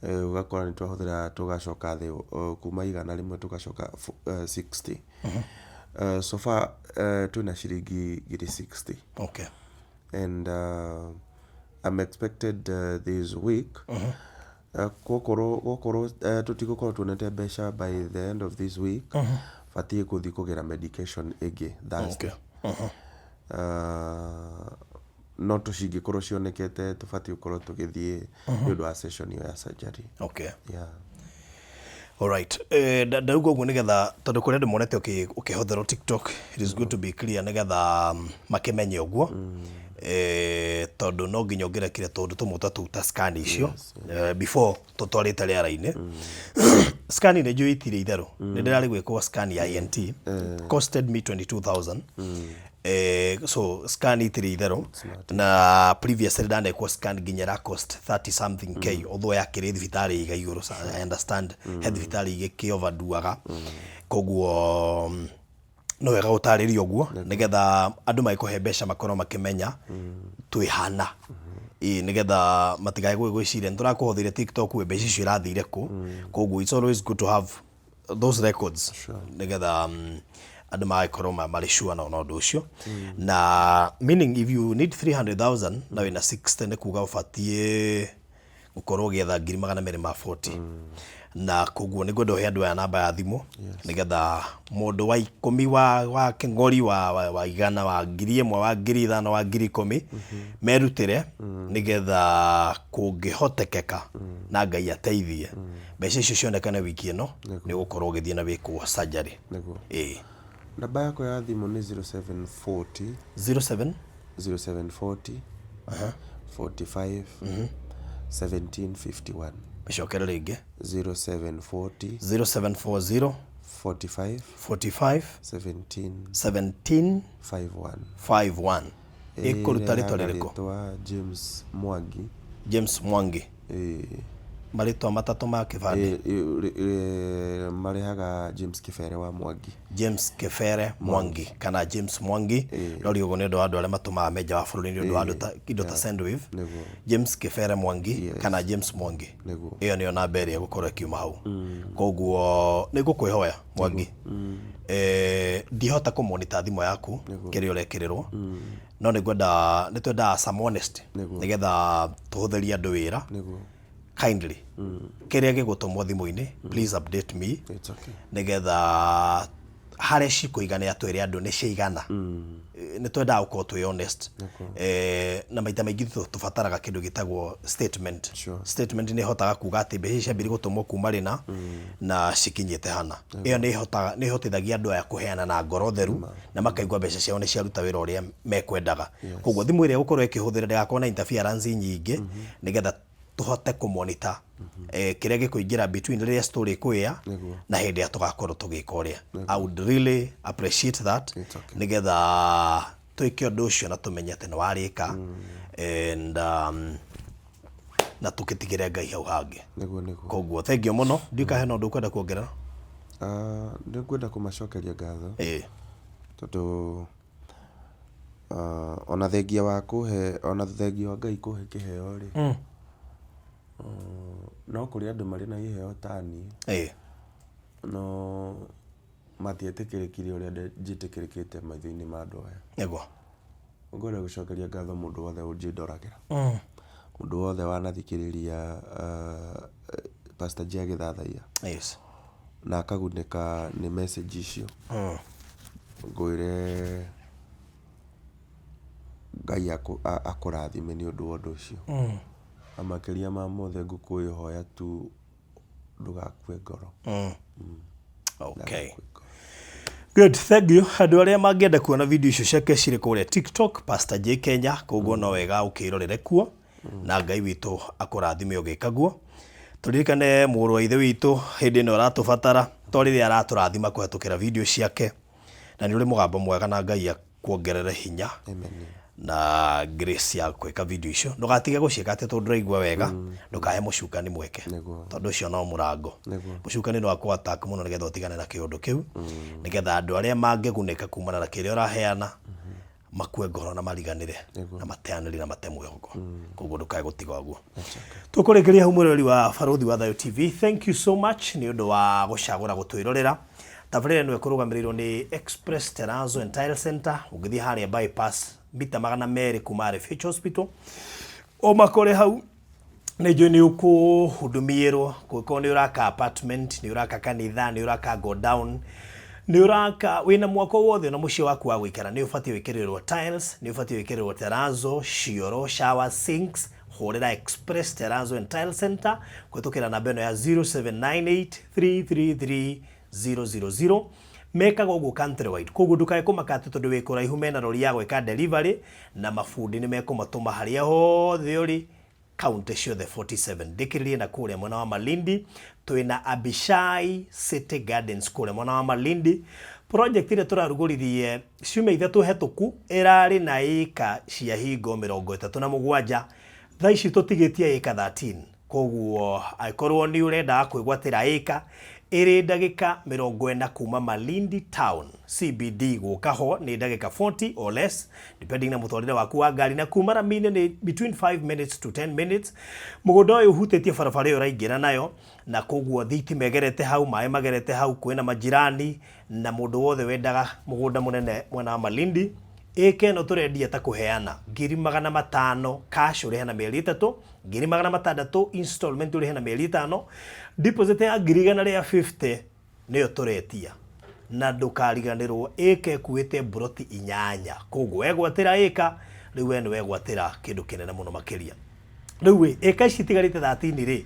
S1: Ũgakora nĩ twahũthĩra tũgacoka thĩ kuma 100 tũgacoka 60. So far twĩna ciringi 60,000. And I'm expected this week, gũkorwo tũtigũkorwo tuonete mbeca by the end of this week, batiĩ gũthiĩ kũgĩra medication ĩngĩ Thursday. No tũcingĩkorwo cionekete, tũbatiĩ gũkorwo tũgĩthiĩ nĩ ũndũ wa session ĩyo ya surgery. Yeah.
S3: Alright. Ndauga ũguo nĩgetha, tondũ kũrĩ andũ monete ũkĩhũthĩrwo TikTok, it is good to be clear nĩgetha makĩmenye ũguo. Tondũ no nginya ũngĩrekire tũndũ tũmwe ta tũu ta scan icio before tũtwarĩte rĩera-inĩ. Scan nĩ njũĩ itirĩ itherũ. Nĩ ndĩrarĩ gwĩkwo scan ya ENT. Costed me 22,000. So scan itirĩ itherũ, na previously ndanekwo scan nginya ĩra cost 30 something k, although yakĩrĩ thibitarĩ iga igũrũ. So I understand he thibitarĩ igĩkĩ overduaga, koguo no wega gũtarĩria ũguo nĩgetha andũ magĩkũhe mbeca makorwo makĩmenya twĩhana, ĩĩ, nĩgetha matigae gwĩciria nĩ tũrakũhũthĩire TikTok, we mbeca icio irathire kũ. Koguo it's always good to have those records nĩgetha andũ magagĩkorwo marĩ sure na ũndũ ũcio. Na meaning if you need 300,000 na wĩna 60, nĩ kuga ũbatiĩ gũkorwo ũgĩetha 240,000. Na koguo nĩ ngwenda ũhe andũ aya namba ya thimũ nĩgetha mũndũ wa ikũmi wa kĩng'ori wa igana wa 1000 wa 5000 wa 10,000 merutĩre nĩgetha kũngĩhotekeka na Ngai ateithie mbeca icio cionekane wiki ĩno nĩ ũgũkorwo ũgĩthiĩ na wĩkwo surgery.
S1: Nĩguo.
S3: Ĩĩ.
S1: Namba yakwa ya thimũ nĩ 0740
S3: 07
S1: 0740 45 1751.
S3: Mĩcokere rĩngĩ.
S1: 0740
S3: 0740
S1: 45
S3: 45
S1: 17
S3: 17
S1: 51.
S3: 51. Ĩkũruta rĩtwa
S1: Ĩrehaga
S3: rĩrĩkũ?
S1: Rĩtwa James Mwangi.
S3: James Mwangi.
S1: Ĩĩ.
S3: Marĩtwa matatũ ma kĩbandĩ?
S1: Marehaga James Kĩbere wa Mwangi.
S3: James Kĩbere Mwangi kana James Mwangi, no riũgo nĩ ũndũ wa andũ arĩa matũmaga menja wa bũrũri nĩ ũndũ wa andũ ta indo ta Sendwave.
S1: Nĩguo.
S3: James Kĩbere Mwangi kana James Mwangi.
S1: Nĩguo.
S3: Ĩyo nĩyo namba ĩrĩa ĩgũkorwo ĩkiuma hau. Koguo nĩ ngũkwĩhoya Mwangi, ndihota kũmonita thimũ yaku kĩrĩa ũrekĩrĩrwo, no nĩ ngwenda nĩ twendaga some honesty
S1: Nĩguo.
S3: nĩgetha tũhũthĩrie andũ wĩra.
S1: Nĩguo.
S3: Kindly, kĩrĩa gĩgũtũmwo thimũ-inĩ, please update me.
S1: It's okay.
S3: Nĩgetha harĩa cikũigana twĩre andũ nĩ ciaigana. Nĩ twendaga gũkorwo twĩ honest. Na maita maingĩ tũbataraga kĩndũ gĩtagwo statement.
S1: Sure.
S3: Statement nĩ ĩhotaga kuga atĩ mbeca ici ciambire gũtũmwo kuma rĩna na cikinyĩte hana. Ĩyo nĩ ĩhotaga nĩ ĩhotithagia andũ aya kũheana na ngoro theru na makaigua mbeca ciao nĩ ciaruta wĩra ũrĩa mekwendaga. Koguo thimũ ĩrĩa ĩgũkorwo ĩkĩhũthĩra ndĩgakorwo na interference nyingĩ nĩgetha tũhote kũmonita kĩrĩa gĩkũingĩra between rĩrĩa story ĩkwĩa
S1: Nĩguo.
S3: na hĩndĩ ĩrĩa tũgakorwo tũgĩka ũrĩa. I would really appreciate that.
S1: It's okay.
S3: Nĩgetha twĩke ũndũ ũcio na tũmenye atĩ nĩ warĩka and na tũgĩtigĩre Ngai hau hangĩ.
S1: Nĩguo nĩguo.
S3: Koguo thank you mũno. Ndiũĩ kana hena ũndũ ũkwenda kuongerera?
S1: Nĩ ngwenda kũmacokeria ngatho tondũ ona thengia wa kũhe, ona thengia wa Ngai kũhe kĩheo rĩ, no kũrĩ andũ marĩ na iheo ta niĩ, no matietĩkĩrĩkire ũrĩa njĩtĩkĩrĩkĩte maitho-inĩ ma andũ aya.
S3: Nĩguo.
S1: Ngwenda gũcokeria ngatho mũndũ wothe ũnjĩndoragĩra, mũndũ wothe wanathikĩrĩria Pastor J agĩthathaiya na akagunĩka nĩ message icio. Ngwĩre Ngai akũrathime nĩ ũndũ wa ũndũ ũcio. Na makĩria ma mothe ngũkũhoya tu ndũgakue ngoro.
S3: Okay. Good, thank you. Andũ arĩa mangĩenda kuona video icio ciake cirĩ kũrĩa TikTok, Pastor J Kenya, koguo no wega ũkĩrorere kuo na Ngai witũ akũrathime ũgĩka guo. Tũririkane mũrũ wa ithe witũ hĩndĩ ĩno aratũbatara to rĩrĩa aratũrathima kũhetũkĩra video ciake, na nĩ ũrĩ mũgambo mwega na Ngai akuongerere hinya
S1: Amen.
S3: na grace ya gwĩka video icio. Ndũgatige gũciĩka atĩ tondũ ndũraigua wega, ndũkahe mũcukani mweke.
S1: Nĩguo.
S3: Tondũ ũcio no mũrango.
S1: Nĩguo.
S3: Mũcukani no akũ attack mũno nĩgetha ũtigane na kĩũndũ kĩu, nĩgetha andũ arĩa mangĩgunĩka kumana na kĩrĩa ũraheana makue ngoro na mariganĩre
S1: Nĩguo.
S3: na mateanĩrie na mate mwĩhoko. Koguo ndũkae gũtiga ũguo. Tũkũrĩkĩria hau mwĩroreri wa Barũthi wa Thayũ TV. Thank you so much nĩ ũndũ wa gũcagũra gũtwĩrorera. Tabarĩra ĩno ĩkũrũgamĩrĩirwo nĩ Express Terrazzo and Tile Center. Ũngĩthiĩ harĩa bypass mita 200 kuma RFH Hospital, ũmakore hau. Nĩ njũĩ nĩ ũkũhudumiĩrwo, kũngĩkorwo nĩ ũraka apartment, nĩ ũraka kanitha, nĩ ũraka go down, nĩ ũraka wĩna mwako wothe na mũciĩ waku wa gũikara, nĩ ũbatiĩ gwĩkĩrĩrwo tiles, nĩ ũbatiĩ gwĩkĩrĩrwo terrazzo, cioro, shower, sinks. Hũrĩra Express Terrazzo and Tile Center kũhetũkĩra namba ĩno ya 0798333000. Mekaga ũguo countrywide, koguo ndũkae kũmaka atĩ tondũ wĩ kũraihu, mena rori ya gwĩka delivery na mabundi nĩ mekũmatũma harĩa hothe ũrĩ kaunti ciothe 47. Ndĩkĩrĩrie na kũrĩa mwena wa Malindi twĩna Abishai City Gardens kũrĩa mwena wa Malindi. Project ĩrĩa tũrarugũririe ciumia ithatũ hetũku ĩrarĩ na ĩka cia hingo 37, thaa ici tũtigĩtie ĩka 13. Koguo angĩkorwo nĩ ũrendaga kwĩgwatĩra ĩka ĩrĩ ndagĩka 40 kuma Malindi Town CBD gũka ho nĩ ndagĩka 40 or less depending na mũtwarĩre waku wa ngari, na kuma rami-inĩ nĩ between 5 minutes to 10 minutes. Mũgũnda ũyũ ũhutĩtie barabara ĩyo ũraingĩra nayo, na koguo thitima ĩgerete hau, maĩ magerete hau, kwĩna majirani na mũndũ wothe wendaga mũgũnda mũnene mwena wa Malindi, Ĩka ĩno tũrendia ta kũheana 500,000 cash ũrĩhe na mĩeri 3, 600,000 installment ũrĩhe na mĩeri 5, deposit ya 150,000 nĩyo tũretia. Na ndũkariganĩrwo ĩka ĩkuĩte mburoti 8, koguo wegwatĩra ĩka rĩu we nĩ wegwatĩra kĩndũ kĩnene mũno makĩria. Rĩu ĩ, ĩka ici itigarĩte 13 rĩ,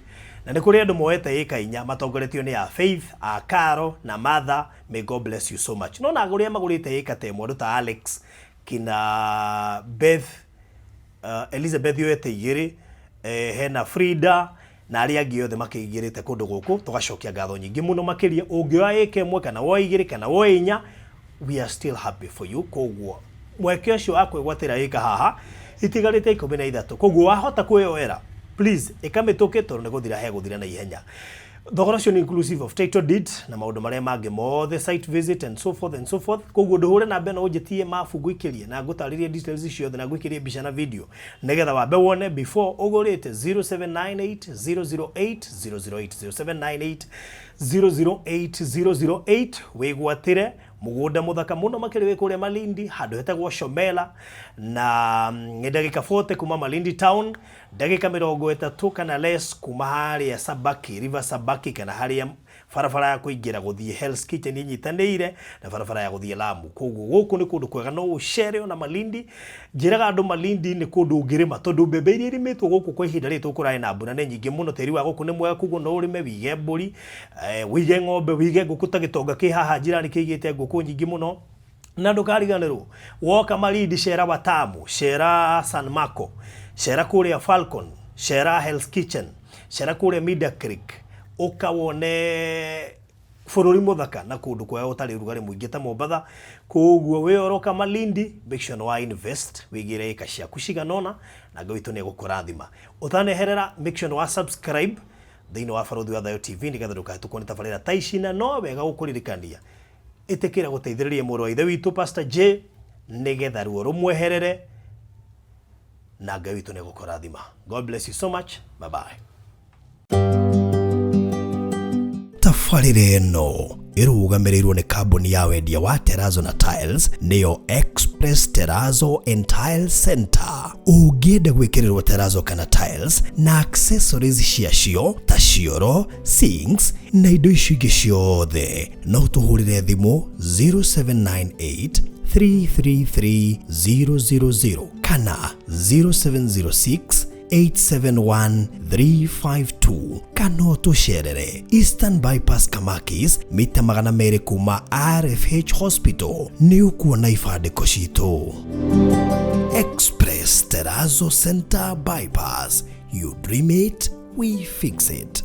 S3: na nĩ kũrĩ andũ moete ĩka 4 matongoretio nĩ a Faith, a Caro na Martha, may God bless you so much. No na agũri arĩa magũrĩte ĩka ta ĩmwe, andũ ta Alex, kina Beth, Elizabeth yoete 2, hena Frida na arĩa angĩ othe makĩingĩrĩte kũndũ gũkũ, tũgacokia ngatho nyingĩ mũno makĩria. Ũngĩoya ĩka 1 kana woe 2 kana woe 4, we are still happy for you. Koguo mweke ũcio wa kwĩgwatĩra ĩka haha itigarĩte 13, koguo wahota kwĩyoera please ĩka mĩtũkĩ tondũ nĩ gũthira hegũthira na ihenya. Thogora ũcio nĩ inclusive of title deed na maũndũ marĩa mangĩ mothe, site visit and so forth and so forth. Koguo ndũhũre namba ĩno ũnjĩtie mabu ngũikĩrie na ngũtarĩrie details ciothe na ngũikĩrie mbica na video nĩgetha wambe wone before ũgũrĩte. 0798 008 008, 0798 008 008, wĩgwatĩre mũgũnda mũthaka mũno makĩria wĩ kũrĩa Malindi handũ hetagwo Shomela, na nĩ ndagĩka 40 kuma Malindi town, ndagĩka 30 kana less kuma harĩa Sabaki, River Sabaki, kana harĩa barabara ya kũingĩra gũthiĩ Hell's Kitchen inyitanĩire na barabara ya gũthiĩ Lamu. Koguo gũkũ nĩ kũndũ kwega, no ũcere ona Malindi. Njĩraga andũ Malindi nĩ kũndũ ũngĩrĩma tondũ mbembe iria irimĩtwo gũkũ kwa ihinda rĩrĩ tũkũraĩ na mbura nĩ nyingĩ mũno, tĩri wa gũkũ nĩ mwega, koguo no ũrĩme wĩige mbũri, wĩige ng'ombe, wĩige ngũkũ ta gĩtonga kĩ haha njirani kĩigĩte ngũkũ nyingĩ mũno. Na ndũkariganĩrwo woka Malindi, cera Watamu, cera San Marco, cera kũrĩa Falcon, cera Hell's Kitchen, cera kũrĩa Mida Creek, ũka wone bũrũri mũthaka na kũndũ kwega gũtarĩ ũrugarĩ mũingĩ ta Mombatha. Koguo wĩ oroka Malindi, make sure nĩ wa invest, wĩigĩre ĩka ciaku cigana ũna na Ngai witũ nĩ egũkũrathima. Ũtaneherera, make sure nĩ wa subscribe thĩinĩ wa Barũthi wa Thayũ TV nĩgetha ndũkahĩtũkwo nĩ tabarĩra ta ici. Na no wega gũkũririkania, ĩtĩkĩra gũteithĩrĩria mũrũ wa ithe witũ Pastor J nĩgetha ruo rũmweherere na Ngai witũ nĩ egũkũrathima. God bless you so much. Bye bye. Tabarĩra ĩno ĩrũgamĩrĩirwo nĩ kambuni ya wendia wa Terrazzo na Tiles, nĩyo Express Terrazzo and Tile Center. Ũngĩenda gwĩkĩrĩrwo terrazzo kana tiles na accessories ciacio ta cioro, sinks na indo icio ingĩ ciothe, no tũhũrĩre thimũ 0798 333 000 kana 0706 871 352, kana ũtũcerere Eastern Bypass Kamakis, mita 200 kuma RFH Hospital, nĩ ũkuona ibandĩko citũ. Express Terrazzo Center Bypass, you dream it, we fix it.